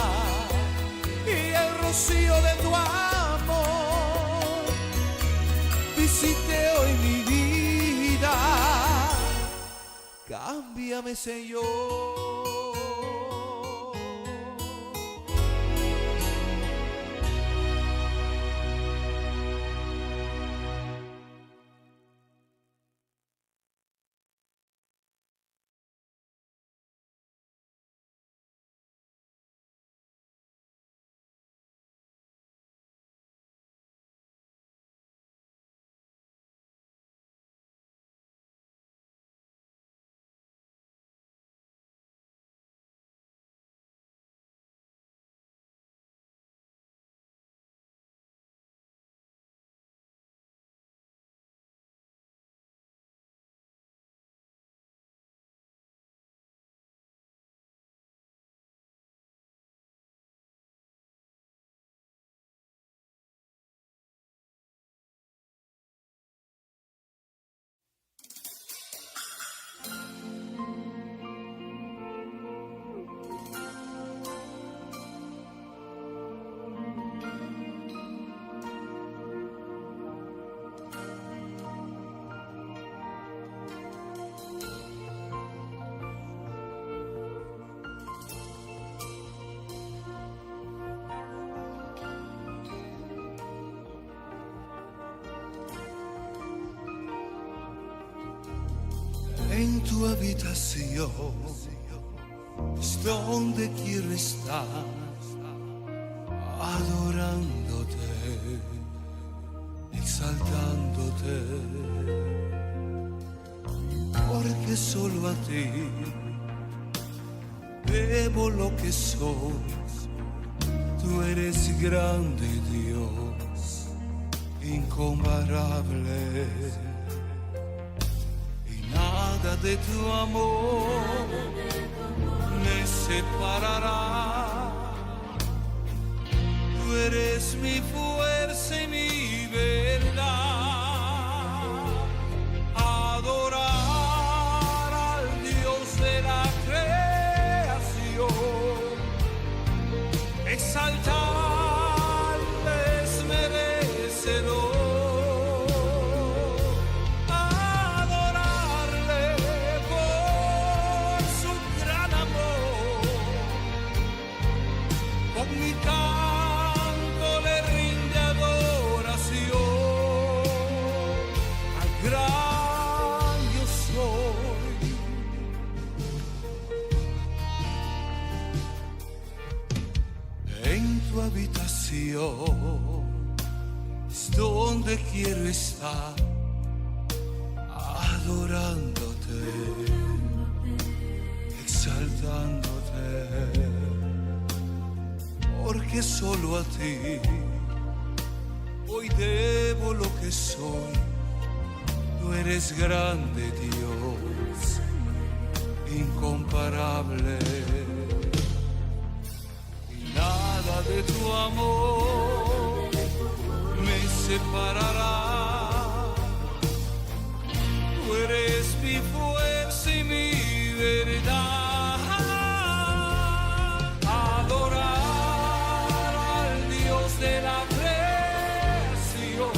y el rocío de tu amor. Visite. Cámbiame, Señor. En tu habitación es donde quiero estar, adorándote, exaltándote, porque solo a ti debo lo que soy. Tú eres grande Dios, incomparable y nada de tu amor me separará. Tú eres mi fuerza y mi verdad. Adorar al Dios de la creación, exaltarle es merecedor. Adorarle por su gran amor. Con mi canto le rinde adoración al gran yo soy. En tu habitación es donde quiero estar, adorándote, exaltándote, porque solo a ti hoy debo lo que soy. Tú eres grande, Dios, incomparable. Y nada de tu amor me separará. Tú eres mi fuerza y mi verdad. Adorar al Dios de la creación,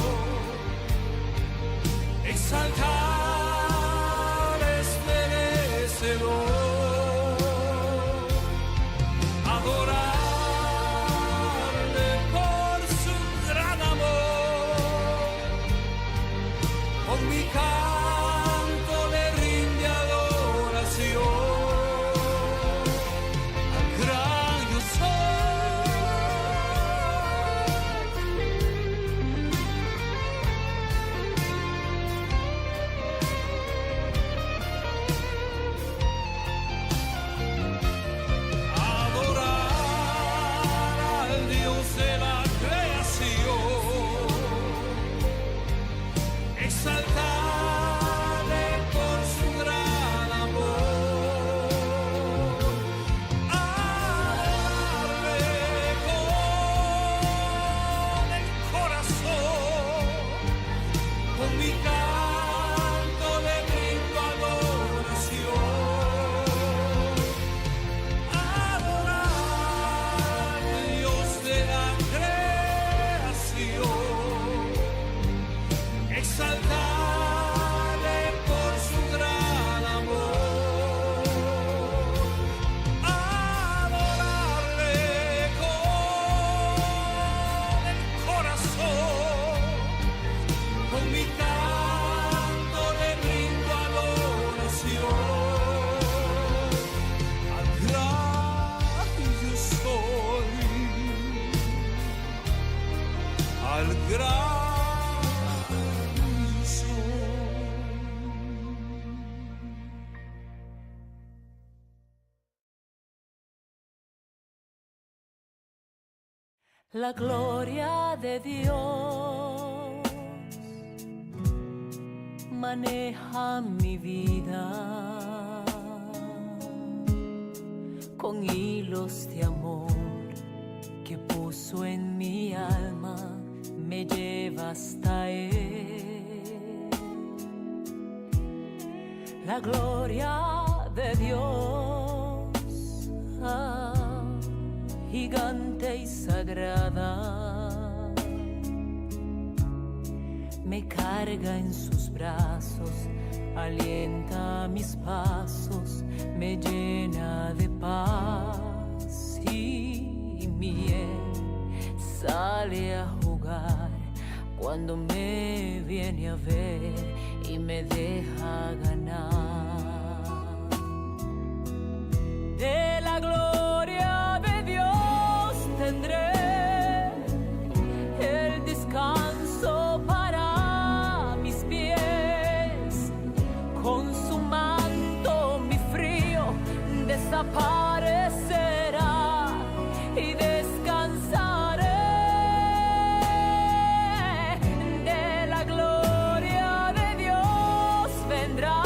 exaltar es merecedor. Adorarle por su gran amor, con mi canto le rinde adoración al gran yo soy. La gloria de Dios maneja mi vida con hilos de amor que puso en mi alma, me lleva hasta él. La gloria de Dios, ah, gigante y sagrada, me carga en sus brazos, alienta mis pasos, me llena de paz y miel sale a jugar cuando me viene a ver y me deja ganar. De la gloria de Dios tendré el descanso para mis pies. Con su manto mi frío desaparecerá y descansaré. De la gloria de Dios vendrá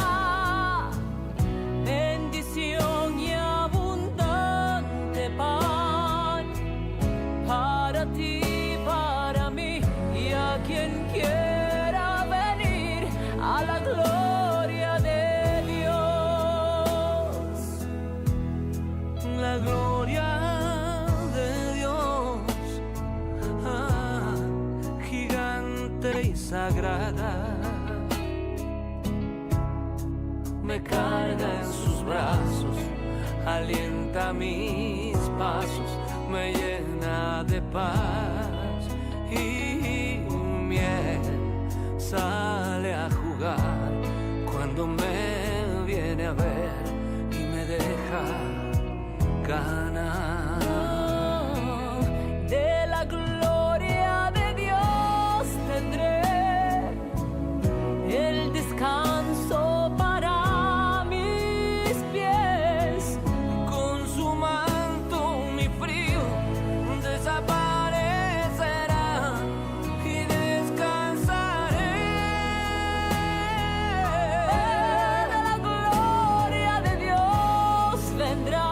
bendición y abundante pan para ti, para mí y a quien quiera venir a la gloria de Dios. La gloria de Dios, ah, gigante y sagrada, me carga en sus brazos, alienta mis pasos, me llena de paz y miel sale a jugar cuando me viene a ver y me deja ganar. De la gloria de Dios tendré el descanso para mis pies. Con su manto mi frío desaparecerá y descansaré. De la gloria de Dios vendrá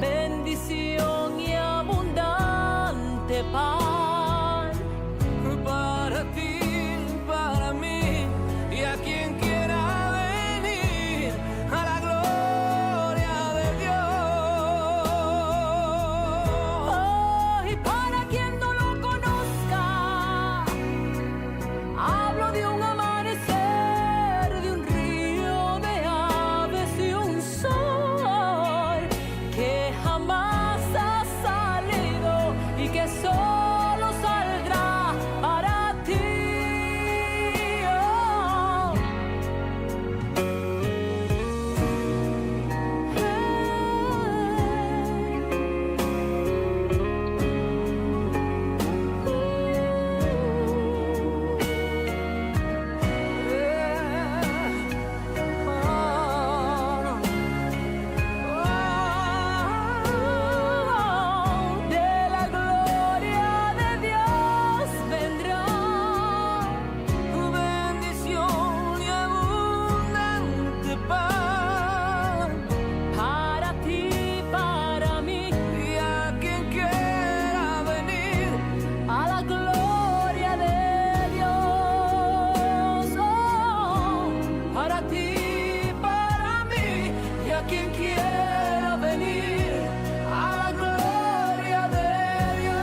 bendición y abundante pan. Para ti, para mí y a quien quiera venir a la gloria de Dios. Oh, y para quien no lo conozca, hablo de un amanecer, de un río de aves y un sol que jamás ha salido y que solo saldrá para ti. Oh. De la gloria de Dios vendrá Bendición y abundante pan para ti, para mí, y a quien quiera venir a la gloria de Dios. Oh, para ti, para mí y a quien quiera venir a la gloria de Dios.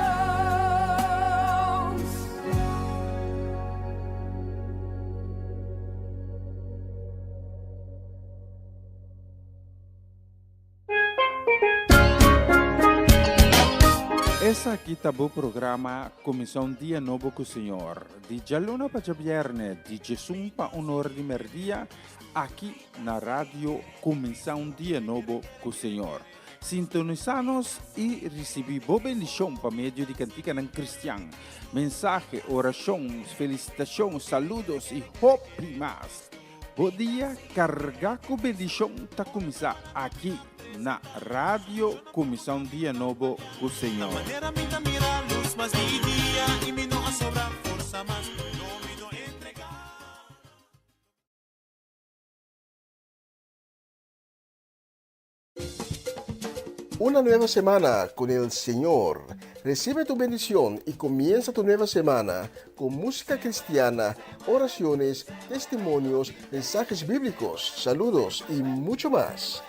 Esaki ta bo programa Kuminsá un Dia Nobo ku Señor, di djaluna pa djabièrnè di djesun pa un or di mèrdia, aki na Radio Kuminsá un Dia Nobo ku Señor. Sintonisá nos i risibí bo bendishon pa medio di kantikanan kristian, mensahe, orashon, felisitashon, saludos i hopi mas. Bo dia kargá ku bendishon ta kuminsá aki. na Radio Kuminsá un Dia Nobo ku Señor. Una nueva semana con el Señor. Recibe tu bendición y comienza tu nueva semana con música cristiana, oraciones, testimonios, mensajes bíblicos, saludos y mucho más.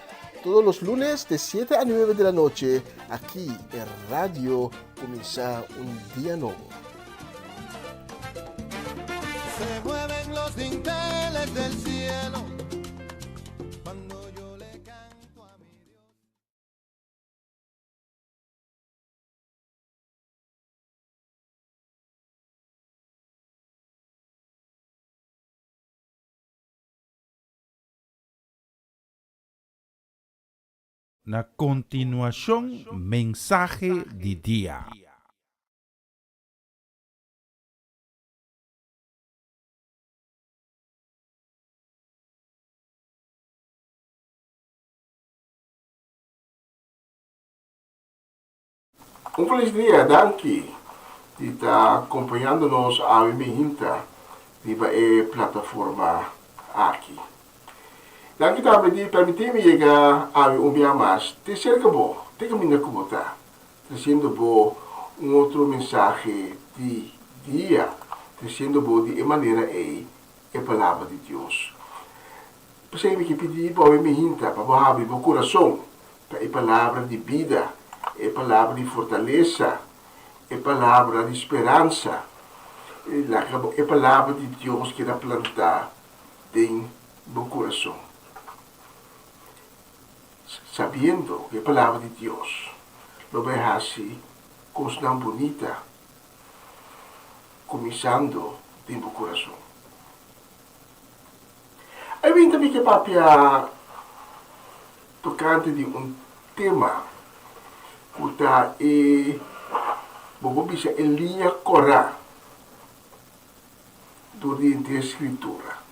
Todos los lunes de 7 a 9 de la noche, aquí en Radio Comienza un Día Nuevo. Se mueven los dinteles del cielo cuando yo le canto a mi Dios. Na kontinuashon mensahe di dia. Un felis dia, danki di ta kompañando nos awe mihinta riba e plataforma aki. Danki tambe di permití mi yega awe un bia mas te serka bo, te kaminda ku bo ta, tresiendo bo un otro mensahe di dia, tresiendo bo di e manera ei e Palabra di Dios. P'esei mi ke pidi bo awe mihinta pa bo habri bo kurason pa e Palabra di bida, e Palabra di fortalesa, e Palabra di speransa. I laga bo e Palabra di Dios keda plantá den bo kurason, sabiendo ku e Palabra di Dios lo bai hasi kosnan bunita kuminsando den bo kurason. Ai bin ta mi ke papia tokante di un tema ku ta e, bo por bisa e liña kòrá dor di henter Skritura,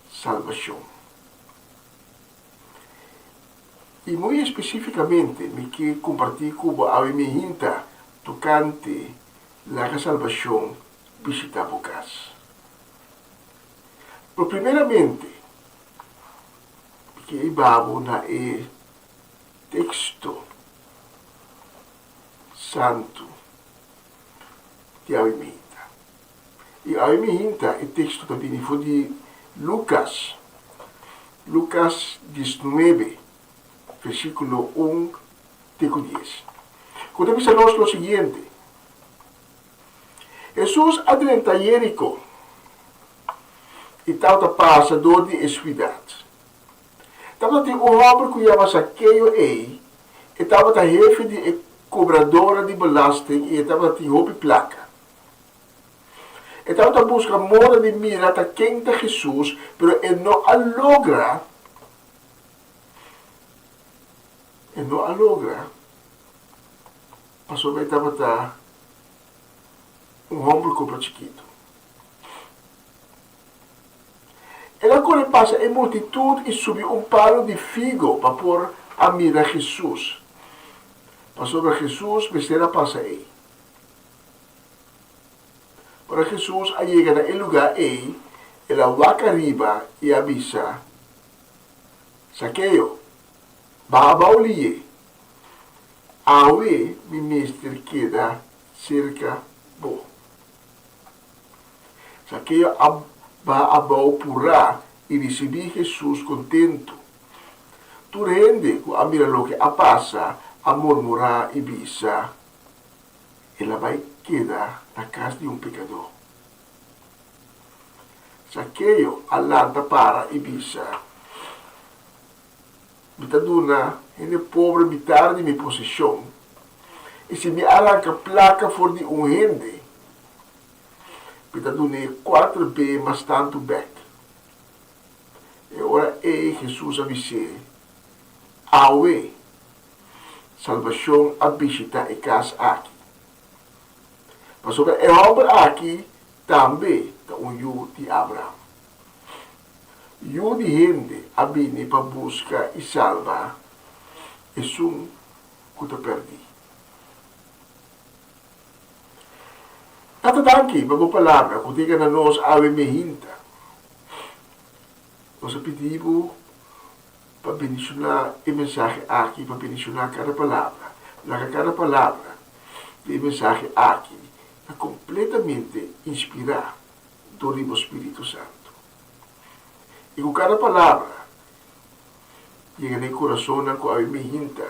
salbashon. I muy espesífikamente mi ke kompartí ku bo awe mi hinta tokante laga salbashon bishitá bo kas. Pero primeramente, mi ke hiba bo na e teksto santu di awe mi hinta. I awe mi hinta e teksto ta bini for di Lukas, Lukas diesnuebe, versíkulo un te ku dies, ku ta bisa nos lo siguiente, Hesus a drenta Jeriko i tabata pasa dor di e suidat. Tabata tin un hòmber ku yama Sakeo ei, e tabata hefe di e kobradónan di belasting i e tabata tin hopi plaka. E tabata buska moda di mira ta ken ta Hesus, pero e no a logra, e no a logra pasobra e tabata un hòmber kopa chikitu. El a kore pasa e multitut i subi un palu di figo pa por a mira Hesus, pasobra Hesus mester a pasa ei. Ora Hesus a yega na e lugá ei, el a wak ariba i a bisa, Sakeo, baha abou liye. Awe mi mester keda serka bo. Sakeo a baha abou purá i risibí Hesus kontentu. Tur hende ku a mira loke a pasa a murmurá i bisa, El a bai keda na kas di un pekadó. Sakeo a lanta para i bisa, Mi ta duna hende pobre mitar di mi poseshon, i si mi a ranka plaka for di un hende, mi ta dun'é kuater be mas tantu bèk. E ora ei Hesus a bis'é, Awe, salbashon a bishitá e kas aki, pasobra e hòmber aki tambe ta un yu di Abraham. Yu di hende a bini pa buska i salba esun ku ta pèrdí. Tata danki pa bo palabra ku ta yega na nos awe mehinta. Nos a pidi bo pa bendishoná e mensahe aki, pa bendishoná kada palabra. Laga kada palabra di e mensahe aki ta kompletamente inspirá dor di bo Spiritu Santu. I ku kada palabra yega na e kurasonnan ku awe mehinta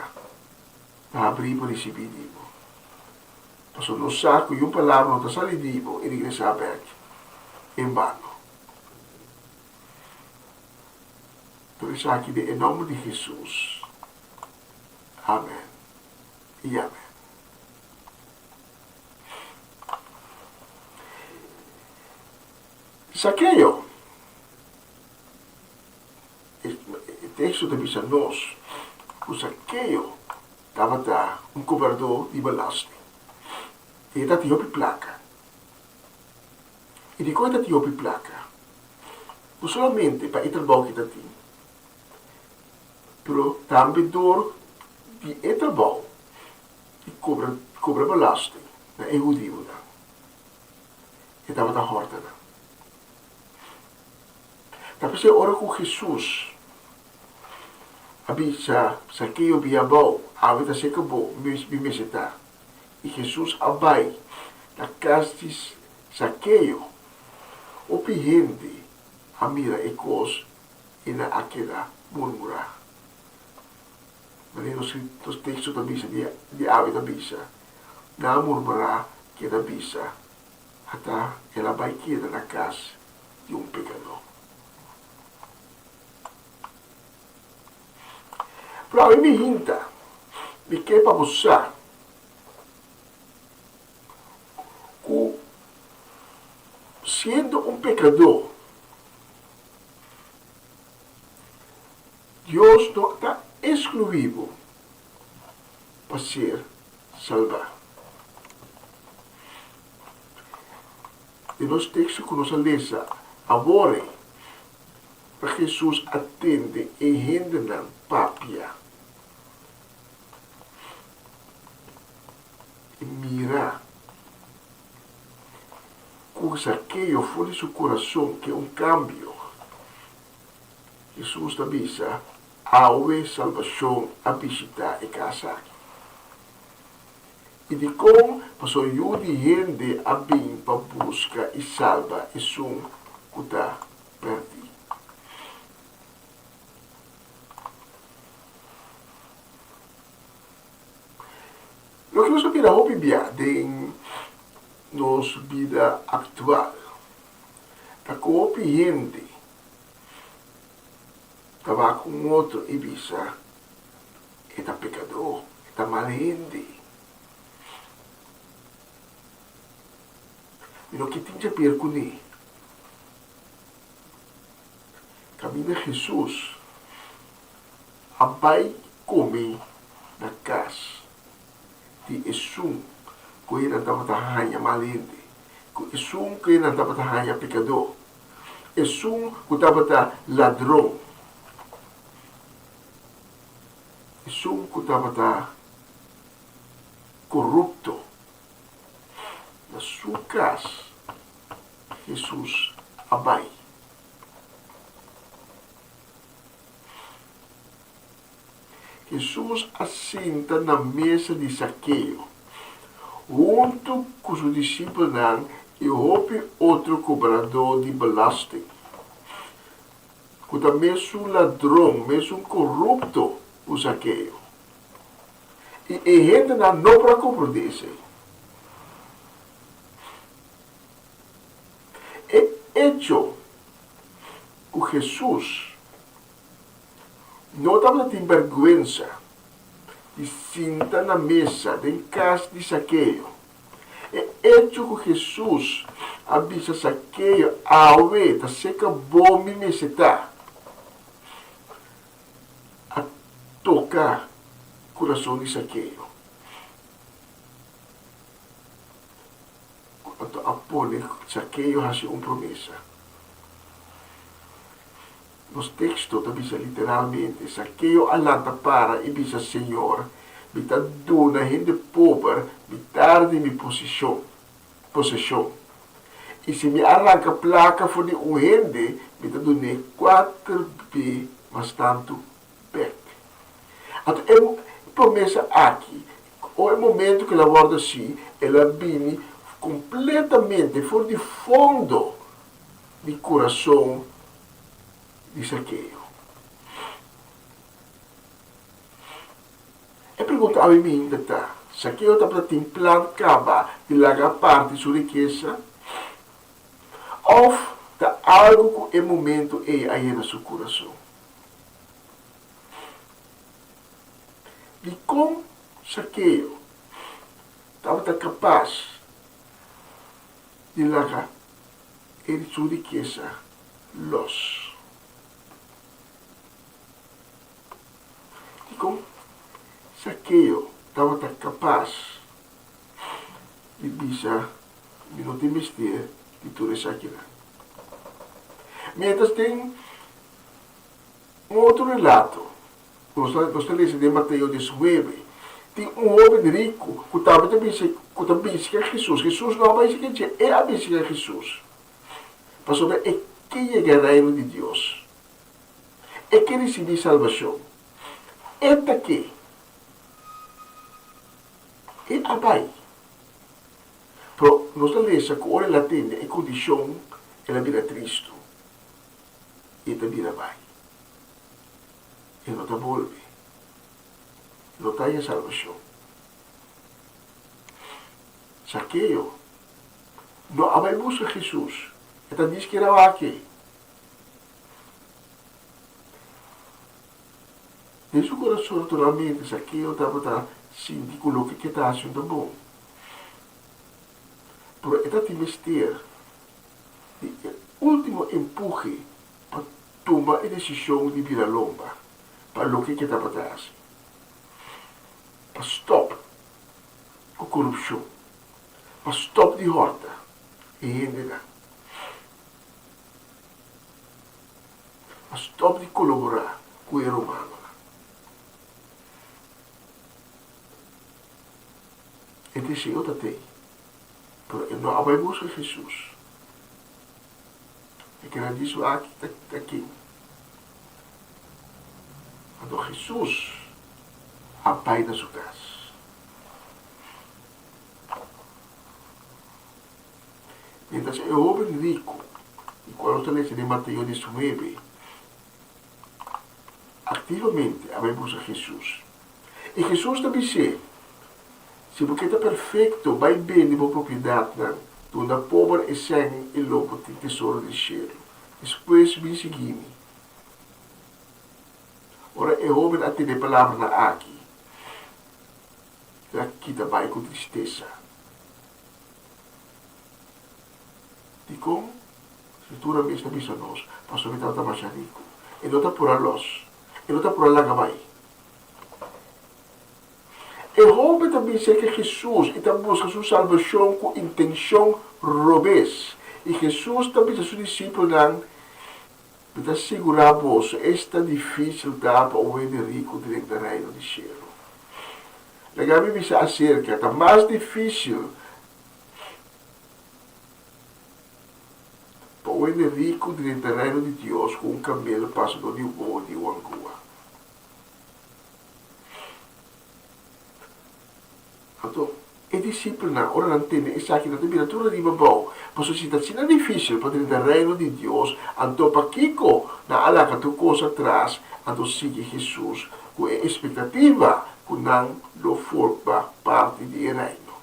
ta habrí pa risibí di bo. Pasobra nos sa ku yun palabra no ta sali di bo i regresá bèk en bano. Tur esaki den e nomber di Hesus. Amen i amen. Zakeo, e teksto ta bisa nos ku Zakeo tabata un kobradó di belasting. I e tatin hopi plaka. I dikon e ta tin hopi plaka? No solamente pa e trabou ku e ta tin, pero tambe dor di e trabou di kobra kobra belasting na e hudiunan. E tabata hòrta nan. Ta p'esei ora ku Hesus a bisa Sakeo bia abou, awe ta seka bo, mi mester ta. I Hesus a bai na kas di Sakeo. Hopi hende a mira e kos i nan a keda murmurá. Manera nos teksto ta bisa di awe ta bisa, Nan a murmurá keda bisa, Ata el a bai keda na kas di un pekadó. Pero awe mi hinta, mi ke pa bo sa ku siendo un pekadó, Dios no ta eskluí bo pa ser salbá. Den nos teksto ku nos a lesa awor ei, Pa Hesus a tende e hendenan papia i mira ku Zakeo for di su kurason ke un kambio, Hesus ta bisa, Awe salbashon a bishitá e kas aki. I dikon? Pasobra Yu di hende a bin pa buska i salba esun ku ta pèrdí. Loke nos a mira hopi bia den nos bida aktual ta ku hopi hende ta wak un otro i bisa e ta pekadó, e ta mal hende. Mi no ke tin djaber kuné. Kaminda Hesus a bai kome na kas di esun ku e nan tabata haña mal hende, ku esun ku e nan tabata haña pekadó, esun ku tabata ladron, esun ku tabata korupto, na su kas Hesus a bai. Hesus a sinta na mesa di Sakeo, huntu ku su disipelnan i hopi otro kobradó di belasting, ku ta mesun ladron, mesun korupto ku Sakeo. I e hendenan no por a komprondé esei. E echo ku Hesus no tabata tin bèrgwensa di sinta na mesa den kas di Sakeo, e echo ku Hesus a bisa Sakeo, Awe ta seka bo mi mester ta, a toka kurason di Sakeo. Ku anto a pone Zakeo hasi un promesa. Nos teksto ta bisa literalmente, Sakeo a lanta para i bisa, Señor, mi ta duna hende pober mitar di mi posishon, poseshon. I si mi a ranka plaka for di un hende, mi ta dun'é kuater be mas tantu bèk. Anto e promesa aki, o e momento ku el a wòrdu hasi, el a bini kompletamente for di fondo di kurason di Sakeo. E pregunta awe minda ta, Sakeo tabata tin plan kaba di laga parti su rikesa? Òf ta algu ku e momento ei a yena su kurason? Dikon Sakeo tabata kapas di laga e su rikesa lòs? Dikon Sakeo tabata kapas di bisa, Mi no tin mester di tur esakinan? Miéntras den un otro relato ku nos ta nos ta lesa den Mateo diesnuebe, tin un hóben riku ku tambe ta bisa ku ta bishika Hesus. Hesus no a bai bishika dje, e a bishika Hesus pasobra e ke yega e Reino di Dios. E ke risibí salbashon. E ta ke. E a bai. Pero nos ta lesa ku ora el a tende e kondishon, el a bira tristu i e ta bira bai. E no ta bolbe. E no ta haña salbashon. Sakeo no a bai buska Hesus. E ta diskirá wak-e. Den su kurason, naturalmente, Sakeo tabata sinti ku loke ke ta hasi no ta bon. Pero e ta tin mester di e último empuhe pa tuma e desishon di bira lomba pa loke ke tabata hasi, pa stòp ku korupshon, pa stòp di hòrta e hendenan. A stòp di kolaborá ku e romanonan. E deseo ta tei, pero e no a bai buska Hesus. E keda di su aki ta ken. Anto Hesus a bai na su kas. Mientras e hoben riku, di kual nos ta lesa den Mateo diesnuebe, aktivamente a bai buska Hesus. I Hesus ta bis'é, Si bo ke ta perfekto, bai bende bo propiedatnan, duna pober e sèn i lo bo tin tesoro den shelu. Despues bin sigui mi. Ora e hoben a tende e palabranan aki, el a kita bai ku tristesa. Dikon? Skritura mes ta bisa nos, Pasobra e tabata masha riku. E no ta pura lòs. E no ta pura laga bai. E hoben ta bin serka Hesus i ta buska su salbashon ku intenshon robes. I Hesus ta bisa su disipelnan, Mi ta sigurá boso, esta difísil ta pa un hende riku drenta Reino di shelu. Laga mi bisa aserka, ta mas difísil pa un hende riku drenta Reino di Dios ku un kamel pasa dor di un oho di un angua. Anto, e disipelnan, ora nan tende esaki, nan ta bira tur ariba abou, pasobra si ta asina difísil pa drenta Reino di Dios, anto pakiko nan a laga tur kos atras anto sigui Hesus ku e espektativa ku nan lo forma parti di e Reino?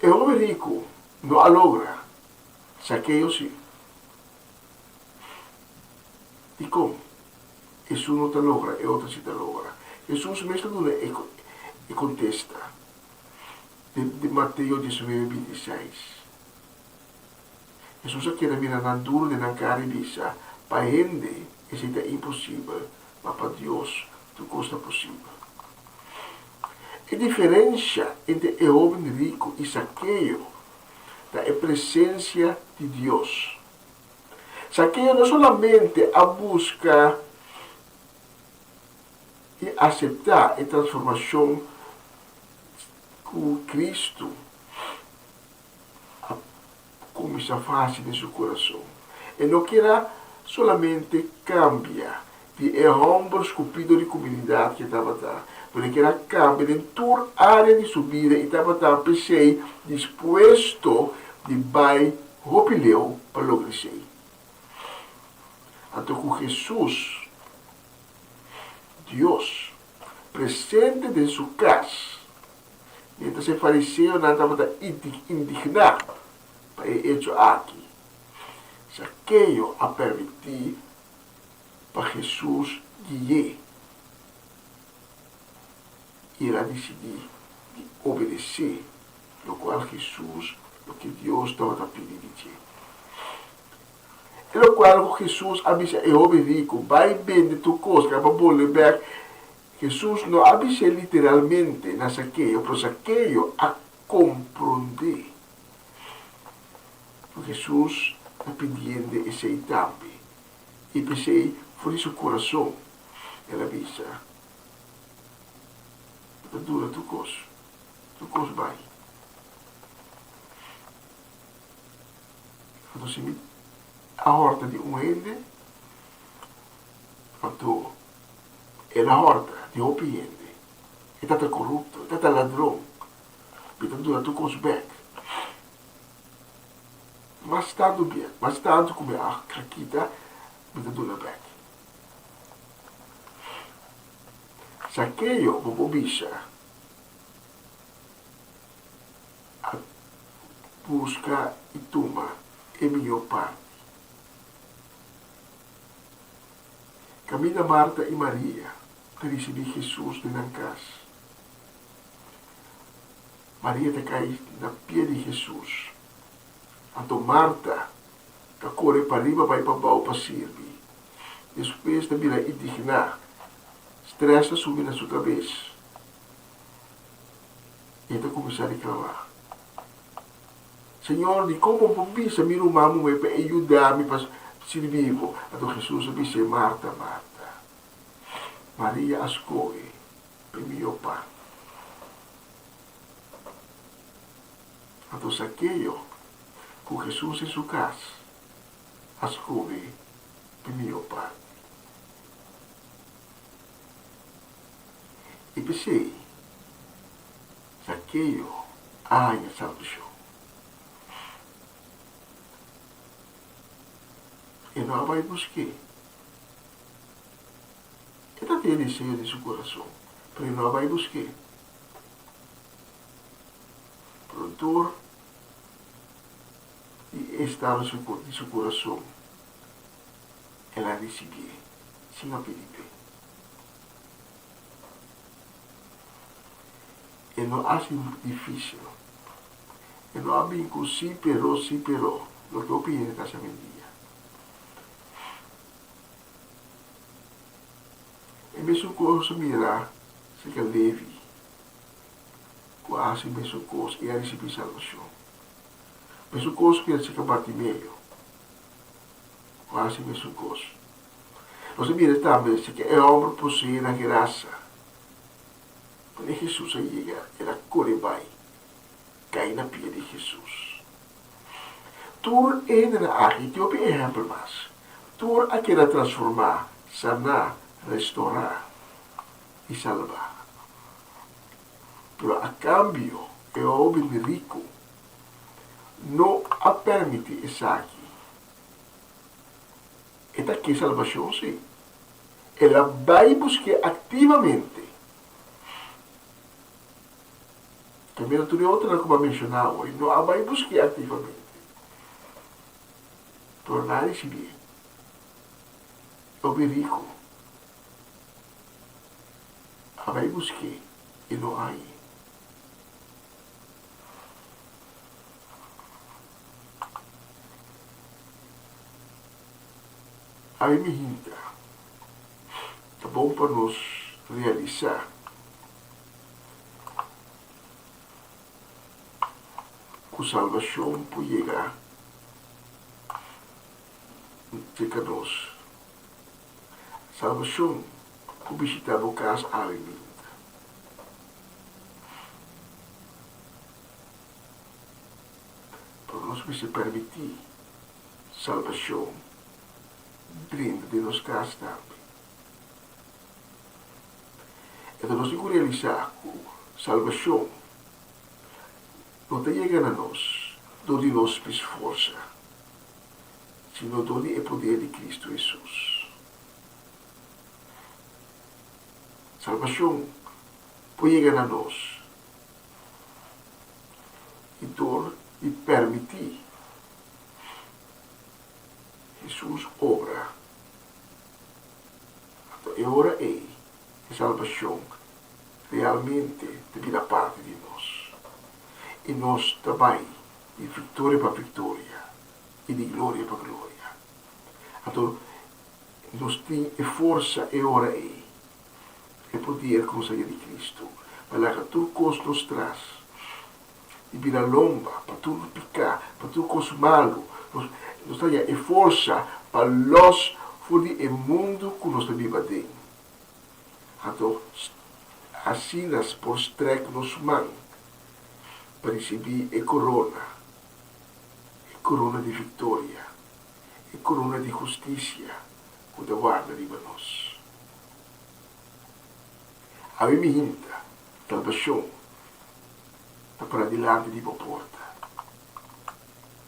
E hoben riku no a logra, Sakeo si. Dikon esun no ta logra, e otro si ta logra? Hesus mes ta duna e kontesta den Mateo diesnuebe bintiseis. Hesus a keda mira nan duru den nan kara i bisa, Pa hende esei ta imposibel, ma pa Dios tur kos ta posibel. E diferensha entre e hoben riku i Sakeo ta e presensia di Dios. Sakeo no solamente a buska i aseptá e transformashon ku Kristu a kuminsá fasi den su kurason. E no kier a solamente kambia di e hòmber skupido di komunidat ku e tabata, pero e kier a kambia den tur área di su bida i tabata p'esei dispuesto di bai hopi leu pa logra esei. Anto ku Hesus, Dios, presente den su kas, miéntras e fariseonan tabata indigná pa e echo aki, Zakeo a permití pa Hesus gui'é i el a disidí di obedesé lokual Hesus, loke Dios tabata pidi di dje. E lokual ku Hesus a bisa e hoben riku, Bai bende tur kos, kaba bolbe bèk, Hesus no a bis'é literalmente na Zakeo, pero Zakeo a komprondé ku Hesus ta pidiendo esei tambe. I p'esei for di su kurason el a bisa, Bo ta dura tur kos, tur kos bai. Anto si mi a hòrta di un hende, anto el a hòrta di hopi hende. E tata korupto, e tata ladron. Mi ta duna tur kos bèk. Mas tantu bièk, mas tantu ku mi a kita, mi ta duna bèk. Zakeo, bo por bisa, a buska i tuma e mihó parti. Kaminda Marta i Maria ta risibí Hesus den nan kas. Maria ta kai na pia di Hesus. Anto Marta ta kore pariba bai pabou pa sirbi. Despues ta bira indigná. Strès ta subi na su kabes. I e ta kuminsá reklamá, Señor, dikon bo por bisa mi ruman muhé pa e yuda mi pa sirbi bo? Anto Hesus a bis'é, Marta, Marta, Maria a skohe pa e mihó parti. Anto Zakeo, ku Hesus den su kas, a skohe pa e mihó parti. I p'esei Zakeo a haña salbashon. E no a bai busk'é. E ta tin e deseo den su kurason, pero e no a bai busk'é. Pero dor di e estado di su kurason, el a risibié sin a pidi p'é. E no a hasi difísil. E no a bin ku sí pero, sí pero, loke hopi hende ta hasi awendia. E mesun kos a mira serka Levi, ku a hasi mesun kos i a risibí salbashon. Mesun kos mira serka Bartimeo, ku a hasi mesun kos. Nos a mira tambe si ke e hòmber poseé na Gerasa. Ora Hesus a yega, el a kore bai kai na pia di Hesus. Tur e hendenan aki tin hopi ehèmpel mas. Tur a keda transformá, saná, restorá i salbá. Pero a kambio, e hóben riku no a pèrmití esaki. E ta ke salbashon, sí. El a bai busk'é aktivamente. Kaminda tur e otronan ku bo a menshoná awor no a bai busk'é aktivamente. Pero nan a risibié. Hopi riku a bai busk'é i no a hañ'é. Ai mi hinta, ta bon pa nos realisá ku salbashon por yega serka nos. Salbashon ku bishitá bo kas awe minta. Pero nos mester permití salbashon drenta den nos kas tambe. Enton nos tin ku realisá ku salbashon no ta yega na nos dor di nos mes forsa, sino dor di e poder di Kristu Hesus. Salbashon por yega na nos i dor di permití Hesus obra. Anto e ora ei e salbashon realmente ta bira parti di nos, i nos ta bai di viktoria pa viktoria i di gloria pa gloria. Anto nos tin e forsa e ora ei, e poder ku nos a haña di Kristu, pa laga tur kos nos tras i bira lomba pa tur piká, pa tur kos malu. Nos ta haña e forsa pa lòs for di e mundu ku nos ta biba aden. Anto asina por strèk nos man pa risibí e korona, e korona di viktoria, e korona di hustisia ku ta warda riba nos. Awe mi hinta, salbashon ta para dilanti di bo porta.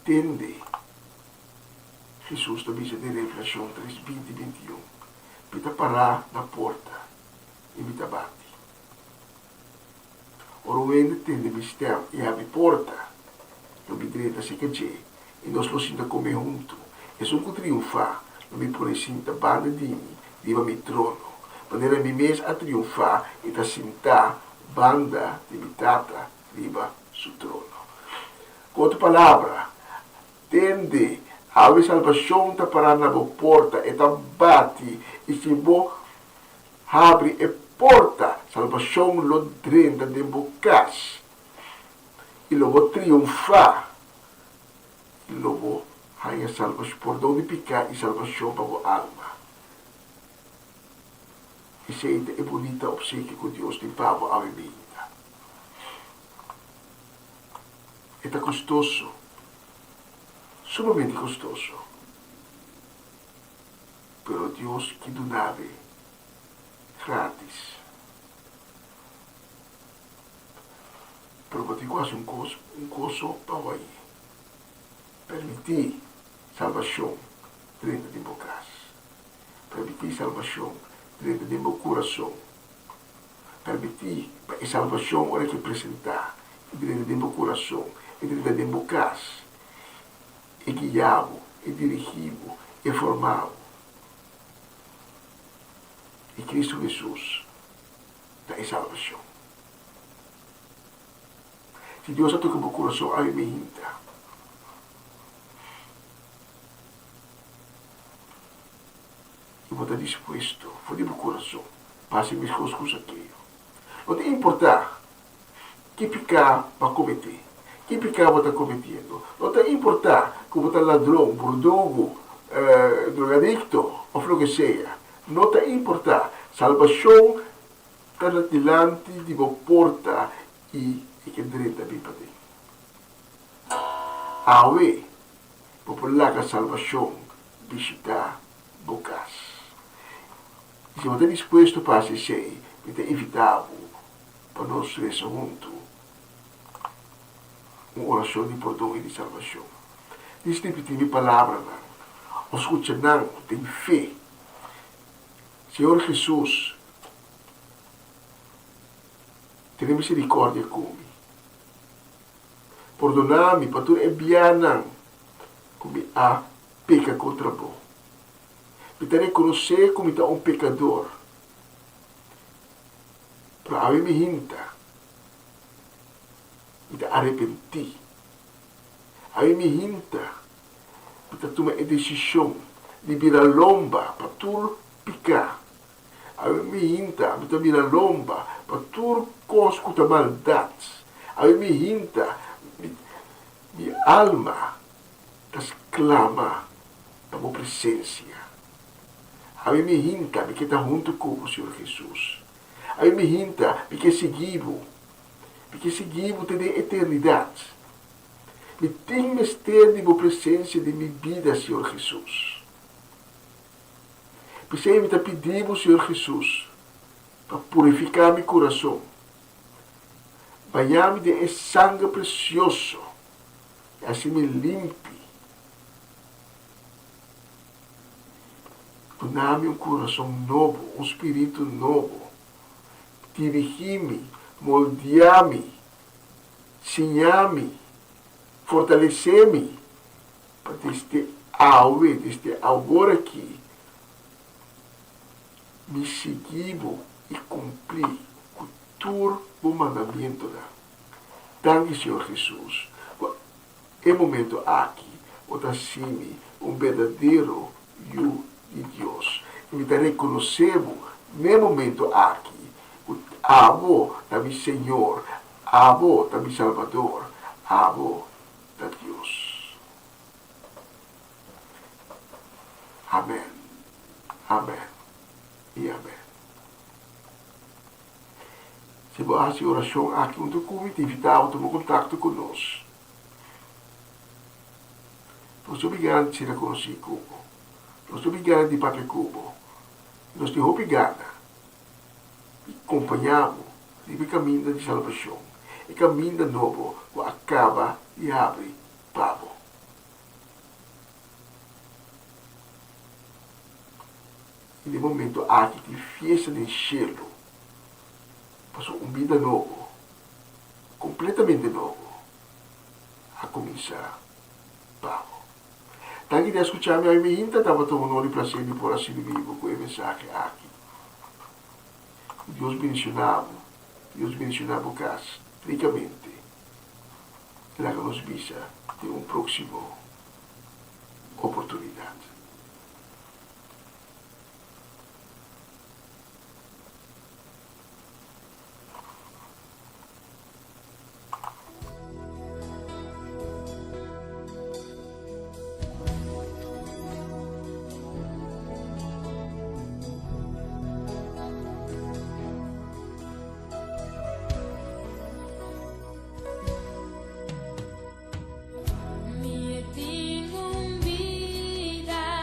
Tende, Hesus ta bisa den Revelashon tres, binti, 21, Mi ta pará na porta i mi ta bati. Ora un hende tende mi stèm i habri porta, lo mi drenta serka dje i nos lo sinta kome huntu. Esun ku triunfá, lo mi pone sinta banda di mi riba mi trono, manera mi mes a triunfá i ta sintá banda di mi Tata riba su trono. Ku otro palabra, Tende, awe salbashon ta pará na bo porta, e ta bati, i si bo habri e porta, salbashon lo drenta den bo kas, i lo bo triunfá, i lo bo haña salbashon, pordon di piká i salbashon pa bo alma. Esei ta e bunita opsekio ku Dios tin pa bo awe mainta. E ta kostoso, sumamente kostoso, pero Dios ki dunab'e gratis. Pero bo tin ku hasi un kos, un kos so pa bo hañ'e, permití salbashon drenta den bo kas, permití salbashon drenta den bo kurason. Permití pa e salbashon ora ke presentá e drenta den bo kurason, e drenta den bo kas, e guia bo, e dirigí bo, e formá bo. I Kristu Hesus ta e salbashon. Si Dios a toka bo kurason awe meinta, i bo ta dispuesto for di bo kurason pa hasi meskos ku Sakeo. No ta importá ki piká bo a kometé, ki piká bo ta kometiendo, no ta importá ku bo ta ladron, burdugu, drogadikto òf loke sea, no ta importá, salbashon ta na dilanti di bo porta i e ke drenta bin paden. Awe bo por laga salbashon bishitá bo kas. I si bo ta dispuesto pa hasi esei, mi ta invitá bo pa nos resa huntu un orashon di pordon i di salbashon. Dis ripití mi palabranan o skucha nan den fe. Señor Hesus, tene miserikòrdia ku mi. Pordoná mi pa tur e bianan ku mi a peka kontra bo. Mi ta rekonosé ku mi ta un pekador, pero awe mi hinta, mi ta arepentí. Awe mi hinta, mi ta tuma e desishon di bira lomba pa tur piká. Awe mi hinta, mi ta bira lomba pa tur kos ku ta maldat. Awe mi hinta, mi alma ta sklama. pa bo presensia. Awe mi hinta mi ke ta huntu ku bo, Señor Hesus. Awe mi hinta mi ke sigui bo. Mi ke sigui bo te den eternidat. Mi tin mester di bo presensia den mi bida, Señor Hesus. P'esei mi ta pidi bo, Señor Hesus, pa purifiká mi kurason. Bañá mi den e sanger presioso i hasi mi limpi. Duna mi un kurason nobo, un spiritu nobo. Dirigí mi, moldeá mi, siñá mi, fortalesé mi pa desde awe, desde awor aki, mi sigui bo i kumplí ku tur bo mandamientonan. Danki, Señor Hesus, ku e momento aki bo ta hasi mi un berdadero yu di Dios. I mi ta rekonosé bo n'e momento aki ku abo ta mi Señor, abo ta mi Salbador, abo ta Dios. Amèn, amèn i amèn. Si bo a hasi orashon aki huntu ku mi, ta invitá bo tuma kontakto ku nos. Nos ta hopi gana di sera konosí ku bo. Nos ta hopi gana di papia ku bo. Nos tin hopi gana di kompañá bo riba e kaminda di salbashon, e kaminda nobo ku a kaba di habri pa bo. I den momento aki tin fiesta den shelu, pasobra un bida nobo, kompletamente nobo, a kuminsá pa bo. Danki di a skuchá mi. Ami hinta tabata un honor i plaser di por a sirbi bo ku e mensahe aki. Ku Dios bendishoná bo, Dios bendishoná bo kas rikamente. Laga nos bisa den un próksimo oportunidat. Mi tin un bida.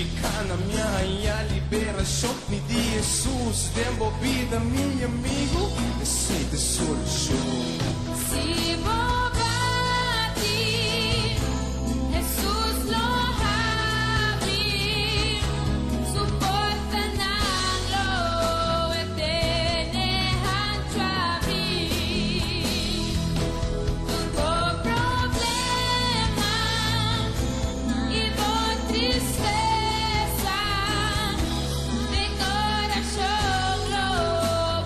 picana mi a haña liberacion Mi di Jesus den bo bida mi amigo esey ta e solucion. Si bo bati, Hesus lo habri su portanan, lo e tene hanchu abri. Tur bo problema i bo tristesa den orashon lo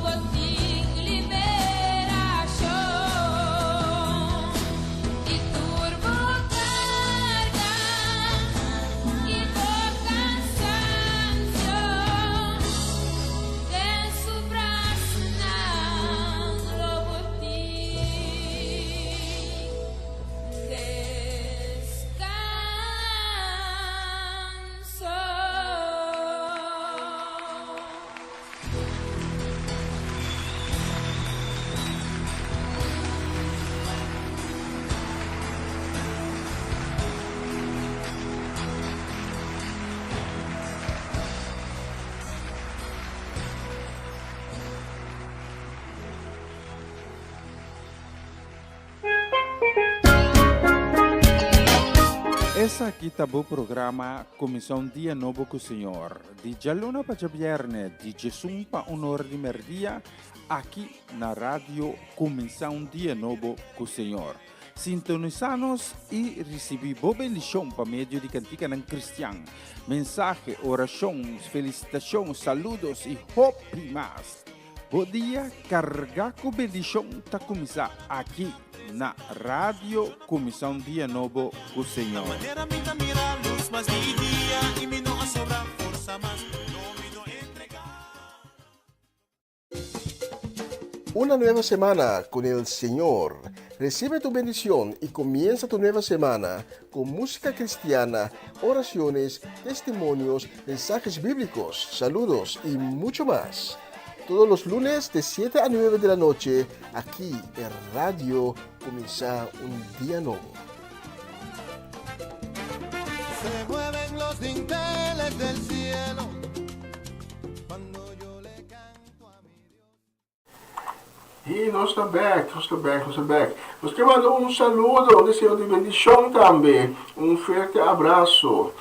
bo tin liberashon. I tur bo karga i bo kansansio den su brasanan lo bo tin deskanso. Esaki ta bo programa Cuminsa un Dia Nobo cu Señor, di djaluna pa djabierne, di djesun pa un or di merdia, aki na Radio Cuminsa un Dia Nobo cu Señor. Sintonisa nos y ricibi bo bendicion pa medio di canticanan cristian, mensahe, oracion, felicitacion, saludos y hopi mas. Bo dia carga cu bendicion ta cuminsa aki na Radio Cuminsa un Dia Nobo cu Señor. Una nueva semana con el Señor. Recibe tu bendición y comienza tu nueva semana con música cristiana, oraciones, testimonios, mensajes bíblicos, saludos y mucho más. Todos los lunes de 7 a 9 de la noche, aquí en Radio Comienza un Día Nuevo. Se mueven los dinteles del cielo cuando yo le canto a mi Dios. Y nos ta bek, nos ta bek, nos ta bek. Nos ke manda un saludo, un deseo di bendicion tambe, un fuerte abrazo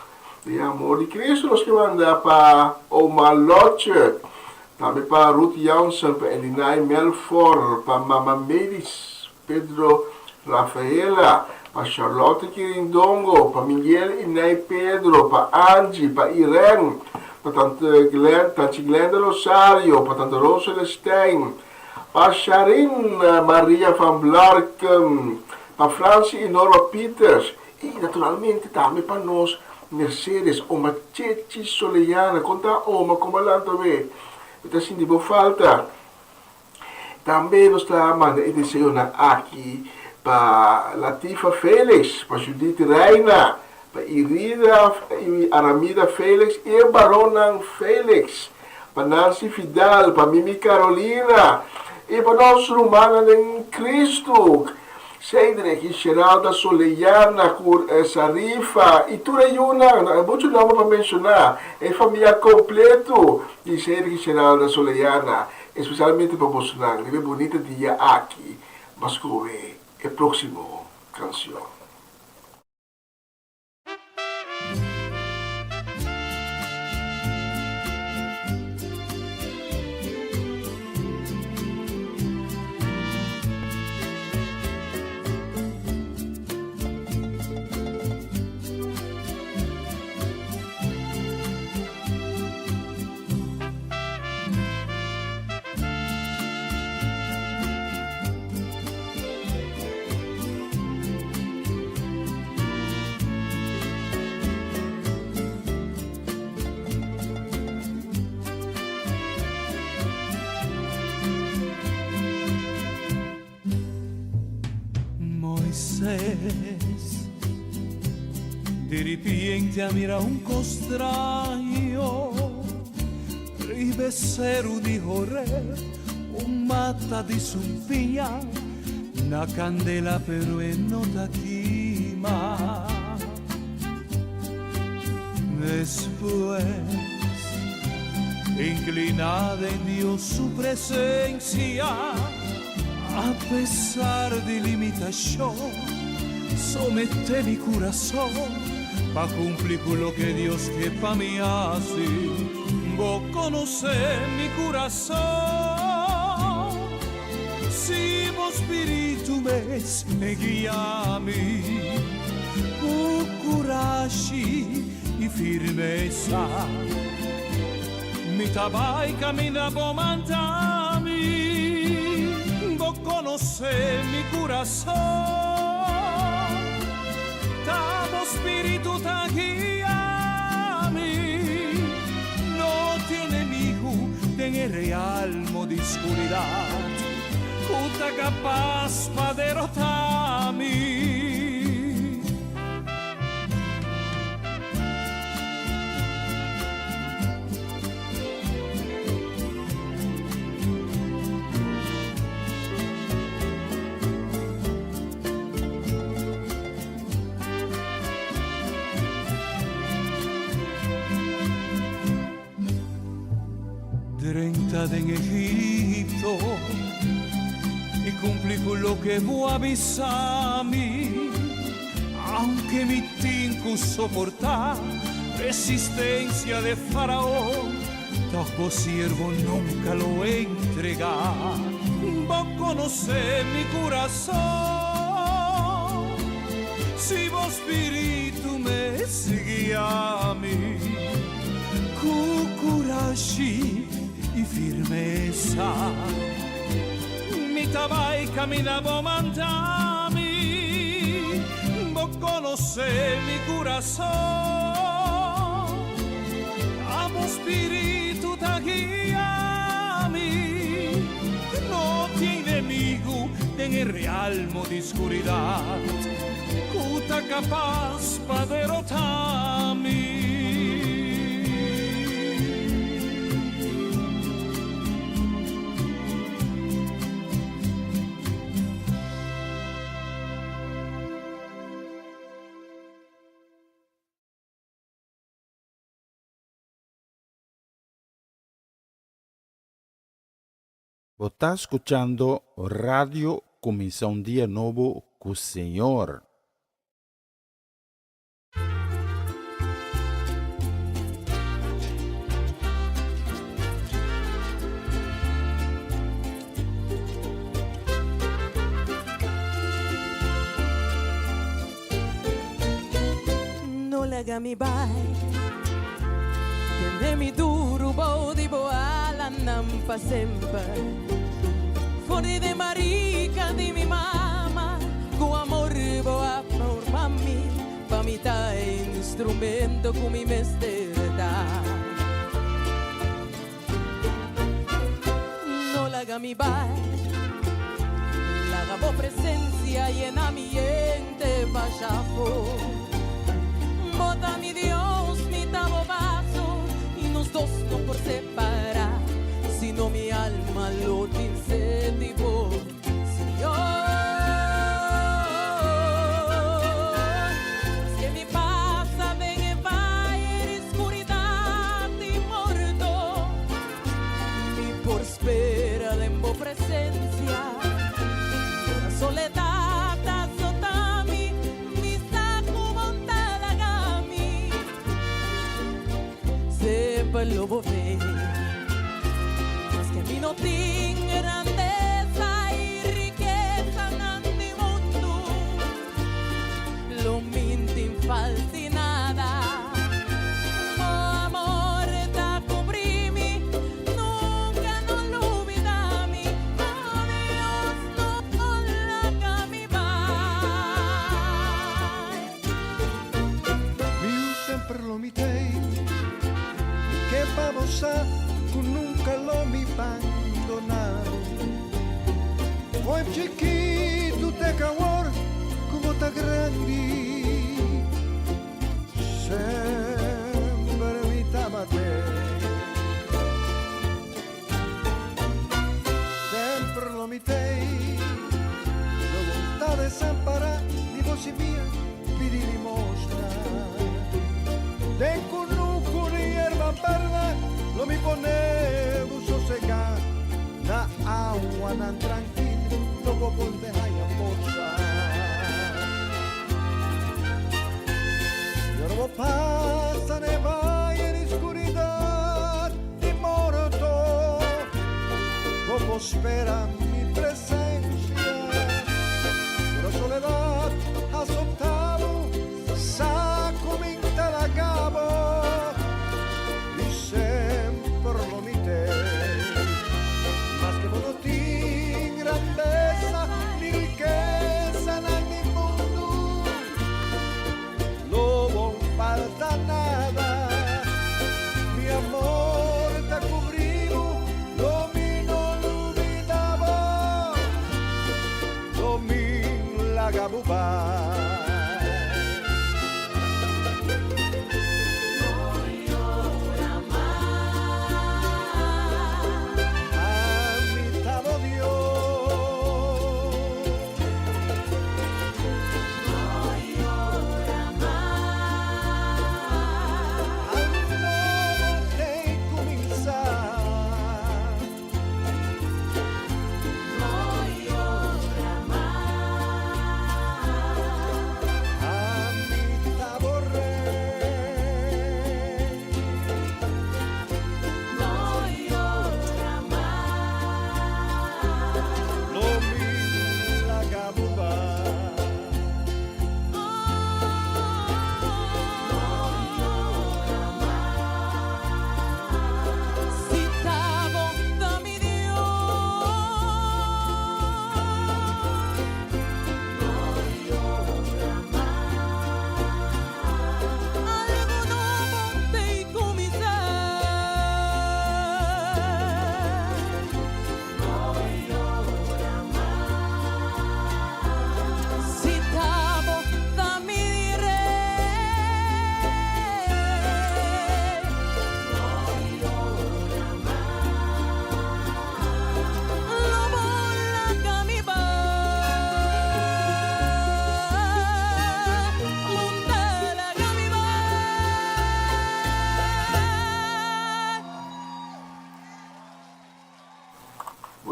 di amor di Cristo nos ke manda pa Oma Lotje, tambe pa Ruth Jansen, pa Elinay Melfor, pa Mama Mavis Pedro Rafaela, pa Charlotte Kirindongo, pa Miguel y Nay Pedro, pa Angie, pa Irene, pa Tante Glen, Tanchi Glenda Rosario, pa Tante Rose Celestijn, pa Sharin Maria van Blarken, pa Francie y Norma Pieters, y naturalmente tambe pa nos Mercedes, Oma Chechi Soleyana, con ta Oma, como a lanta we? Mi ta sinti bo falta. Tambe nos ta manda e deseonan aki pa Latifa Felix, pa Judith Reina, pa Irida i Aramida Felix i e baronnan Felix, pa Nancy Fidal, pa Mimi Carolina i pa nos rumannan den Cristo, Cedric i Sheralda Soleyana ku Sarifa i tur e yunan, muchu nomber pa menshoná, e famia kompleto di Cedric i Sheralda Soleyana. Especialmente pa bosonan riba e bunita dia aki, bo a scohe e proximo cancion. Moisés di ripiente a mira un cos straño riba e seru di Horeb, un mata di sumpiña na candela pero e no ta kima. Despues, incliná den Dios su presencia, a pesar di limitacion, someté mi curason pa cumpli cu loke Dios ke pa mi haci. Bo conoce mi curason, si bo spiritu mes me guia mi cu curashi i firmesa. Mi ta bai caminda bo manda mi, bo conoce mi curason. Ta bo spiritu ta guia mi, no tin enemigu den e realmo di scuridad cu ta capas pa derota mi. Drenta den Egipto i kumpli ku loke bo a bisa mi. Aunke mi tin ku soportá resistensia de Faraon, tòg bo siervo nunka lo entregá. Bo konosé mi kurason, si bo spiritu mes guia mi ku kurashi i firmesa. Mi ta bai caminda bo manda mi, bo conoce mi curason. Ta bo spiritu ta guia mi, no tin enemigo den e realmo di scuridad cu ta capaz pa derota mi. Bo ta scuchando Radio Cuminsa un Dia Nobo cu Señor. No laga mi bai, Tene mi duru bou di bo alanan pa semper. For di den barika di mi mama, ku amor bo a forma mi, pa mi ta e instrumento ku mi mester ta. No laga mi bai, laga bo presencia yena mi ente basha afó. Bo ta mi Dios, mi ta bo vaso, y nos dos no por separá, sino mi alma lo tin sed di bo, Señor. Maske mi pasa den e vaye di scuridad di morto, mi por spera den bo presencia. Ora soledad ta azota mi, mi sa cu bo ta laga mi. Semper lo bo ve. Maske mi no tin grandeza y rikezanan di mundu, lo min tin falti nada. Bo amor ta cubri mi, nunca no lubida mi. Oh Dios, no laga mi bai. Mi yu semper lo mi tei, mi ke pa bo sa ku nunka lo mi bandoná bo. Fo'i chikitu te kawor ku bo ta grandi, semper mi tabat'ei. Semper lo mi tei, lo bo ta desampará, ni bo simia pidi limosna. Den ku.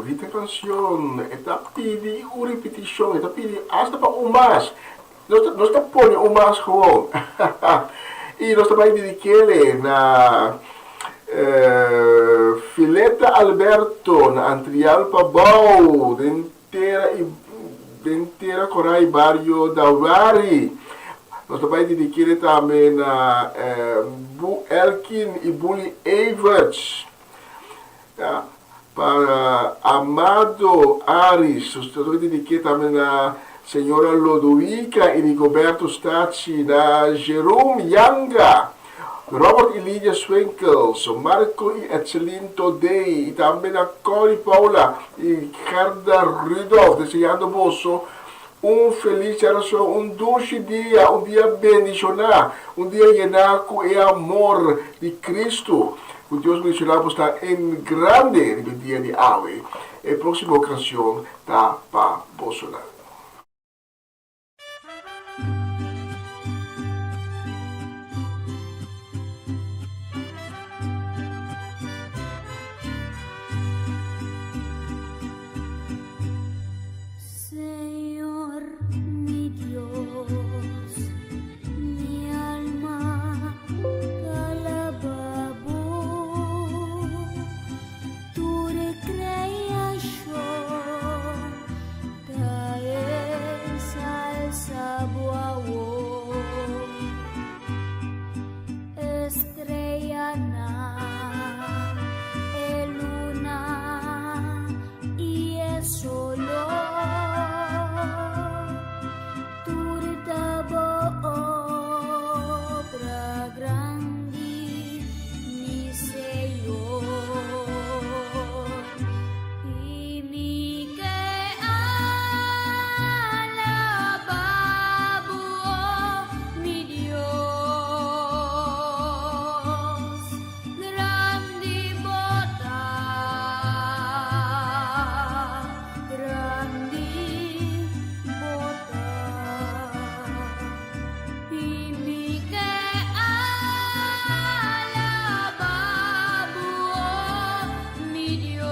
Bonita kanshon, e ta pidi un ripitishon, e ta pidi asta pa un mas. Nos ta, nos ta pone un mas gewoon. I nos ta bai dedikele na Fileta Alberto na Antrial Pabou den tera i den tera Korai bario Dawari. Nos ta bai dedikele tambe na Bu Elkin i Buli Everts. Ya, pa Amado Aris, nos ta dediké tambe na señora Lodowica y Rigoberto Stachi, na Jerome Yanga, Robert y Lidia Swinkels, Marco y Etseline Todey, y tambe na Corrie Paula y Gerda Rudolph, deseando boso un feliz djarason, un dushi dia, un dia bendishoná, un dia yená ku e amor di Cristo. Ku Dios bendishoná bo sta en grande riba e dia di awe. E próksimo kanshon ta pa bosonan. Señor mi Dios, mi alma ta alaba bo, tur creacion ta ensalza bo awor. Estrellanan, e luna i e solo, tur ta bo obra grandi, mi Señor. I mi ke alaba bo, mi Dios. Grandi bo ta, grandi bo ta. I mi ke alaba bo, mi Dios.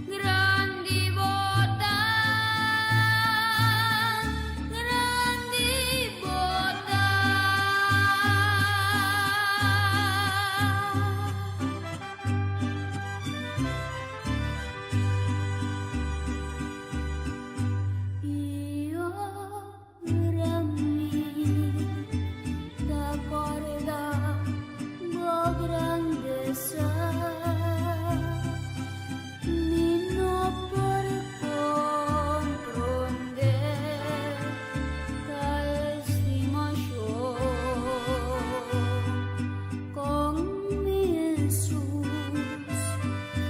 Grandi bo ta, grandi bo ta. I ora mi ta corda bo grandeza, mi no por comprende tal estimacion con mi Jesús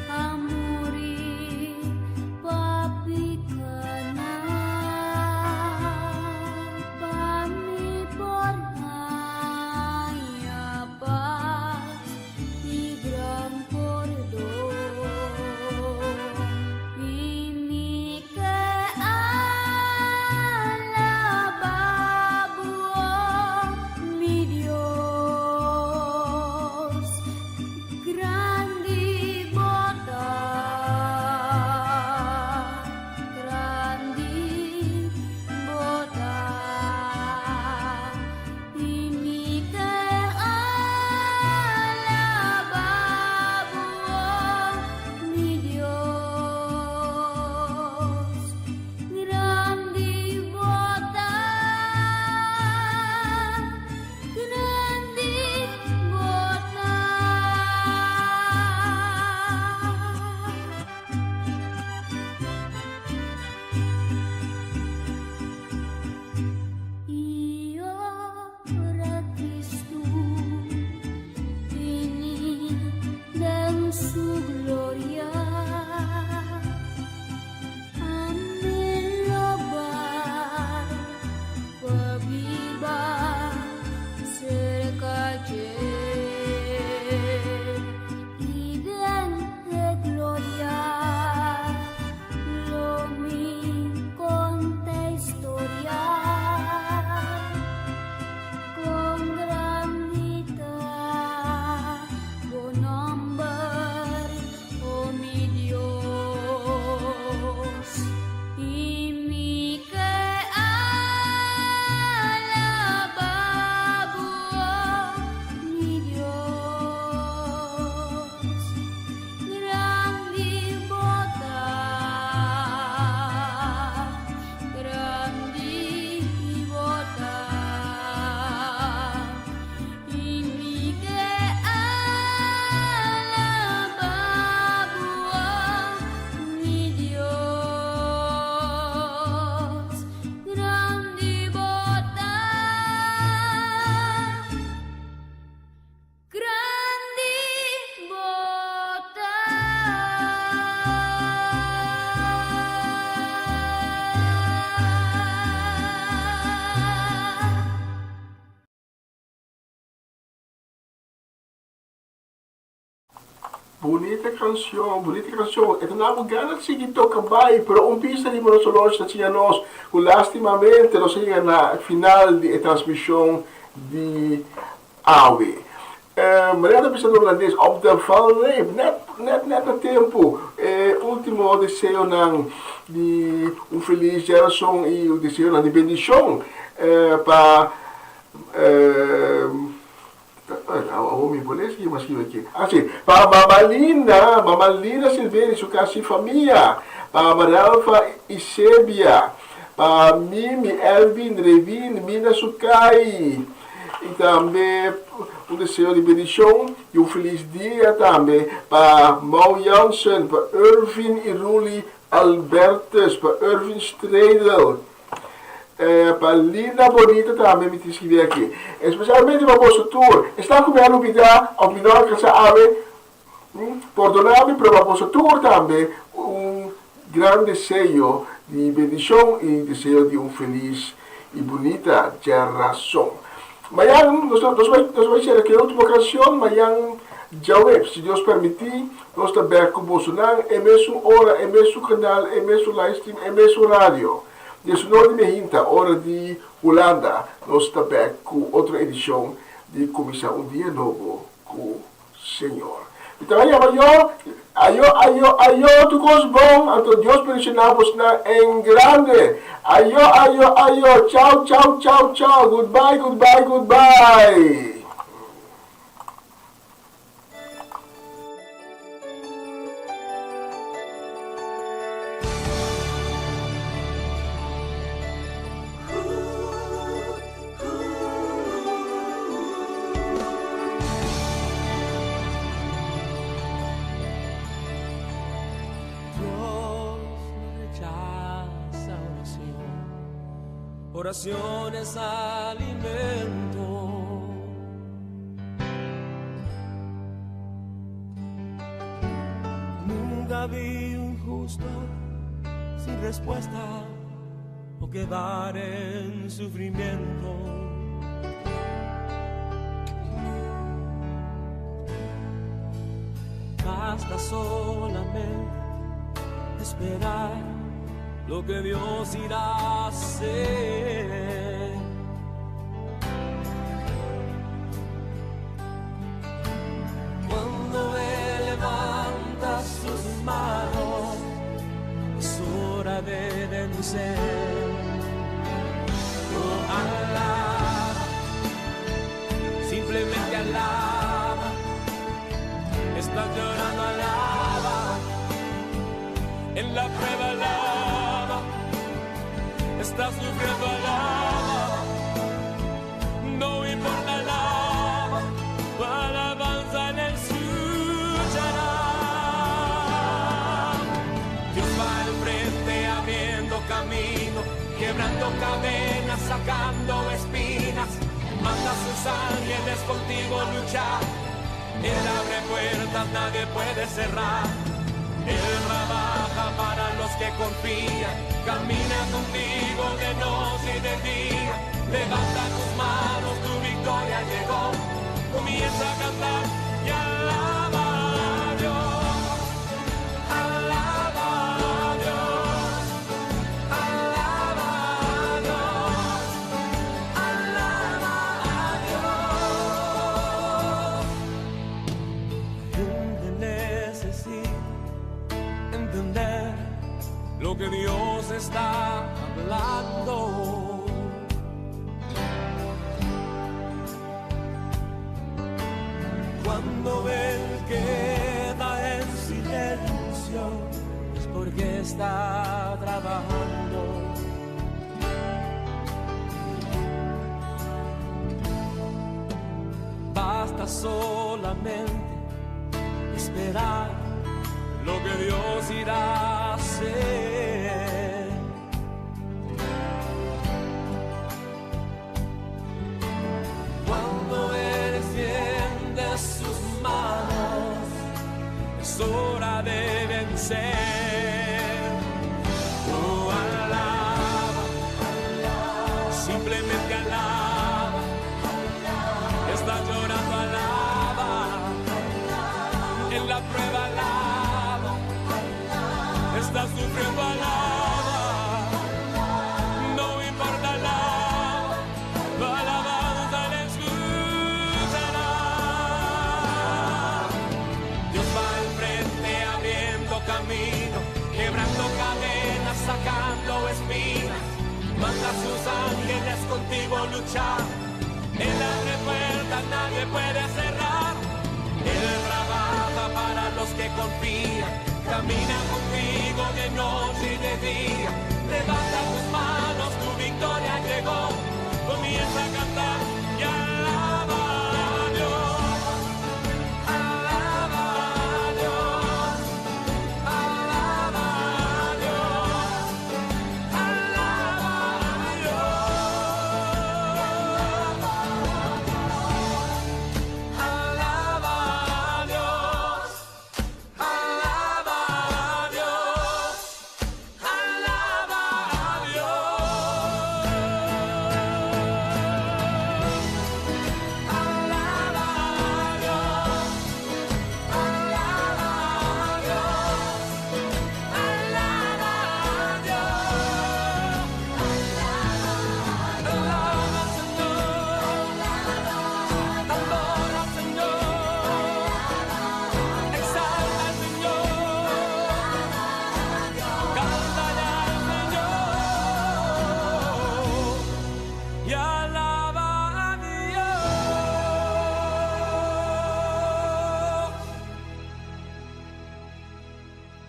a muri pa picanan, pa mi por haña paz y gran pordon. I mi ke alaba bo, mi Dios. Grandi bo ta, grandi bo ta. I mi ke alaba bo, mi Dios. Grandi bo ta, grandi bo ta. I ora Cristo bini den su gloria, ami lo bai pa biba cerca dje. I den e gloria lo mi conta historia con grandi ta bo nomber. Bunita cancion, bunita cancion. E ta na bo gana sigui toca bay, pero un bista riba nos horloge ta siña nos cu lastimamente nos a yega na final di e transmision di awe. Manera ta bisa na Holandes, op de valreep, net, net, net na tempo. E ultimo deseonan di un feliz djarason y deseonan di bendicion pa. Awor mi por lesa kico mi a scribi aki. Ah si, pa Mama Linda, Mama Linda Silverio y su casi famia, pa Marelfa Isebia, pa Mimi, Elvin, Revin, Mina Sucay, y tambe un deseo di bendicion y un feliz dia tambe pa Mau Jansen, pa Irvin y Ruli Albertus, pa Irvin Stredel, Pa linda bonita tambe mi tin skibi aki. Especialmente pa boso tur. Esnan ku mi a lubida of mi no a alcansa awe, pordona mi, pero pa boso tur tambe un gran deseo di bendicion y deseo di un feliz y bunita djarason. Mayan nos nos bai nos bai cera ku e ultimo cancion, mayan djaweps, si Dios permiti, nos ta bek ku bosonan e mesun ora, e mesun canal, e mesun livestream, e mesun radio. Diesunor di mehinta, ora di Hulanda, nos ta bek ku otro edishon di Kuminsá un Dia Nobo ku Señor. Mi ta yama yo, ayo, ayo, ayo, tur kos bon, anto Dios bendishoná bosnan en grande. Ayo, ayo, ayo, chau, chau, chau, chau, goodbye, goodbye, goodbye. Dios no rechaza oración, oración es alimento. Nunca vi un justo sin respuesta o quedar en sufrimiento. Basta solamente esperar lo que Dios irá a hacer. Cuando Él levanta sus manos, es hora de vencer. Oh, alaba, simplemente alaba. Estás llorando, alaba. En la prueba, alaba. Estás sufriendo, alaba. No importa, alaba. Tu alabanza le escuchará. Dios va al frente abriendo camino, quebrando cadenas, sacando espinas. Manda a sus ángeles contigo luchar. Él abre puertas, nadie puede cerrar. Él trabaja para los que confían. Camina contigo de noche y de día. Levanta tus manos, tu victoria llegó. Comienza a cantar y alaba a Dios. Alaba a Dios. Alaba a Dios. Alaba a Dios. La gente necesita entender lo que Dios está hablando. Cuando Él queda en silencio, es porque está trabajando. Basta solamente esperar lo que Dios irá a hacer. Cuando Él extiende sus manos, es hora de vencer. Oh, alaba, simplemente alaba. Está llorando, alaba. En la prueba alaba. Estás sufriendo, alaba. No importa, alaba. Tu alabanza le escuchará. Dios va al frente abriendo camino, quebrando cadenas, sacando espinas. Manda a sus ángeles contigo a luchar. Él abre puertas, nadie puede cerrar. Él trabaja para los que confían. Camina contigo de noche y de día. Levanta tus manos, tu victoria llegó. Comienza a cantar y alaba a Dios. Alaba a Dios. Alaba a Dios. Alaba a Dios. Alaba a Dios. Alaba a Dios. Alaba a Dios. Alaba a Dios. Alaba a Dios. Alaba a Dios. Alaba, Señor. Adora, Señor. Exalta al Señor. Cántale al Señor. Y alaba.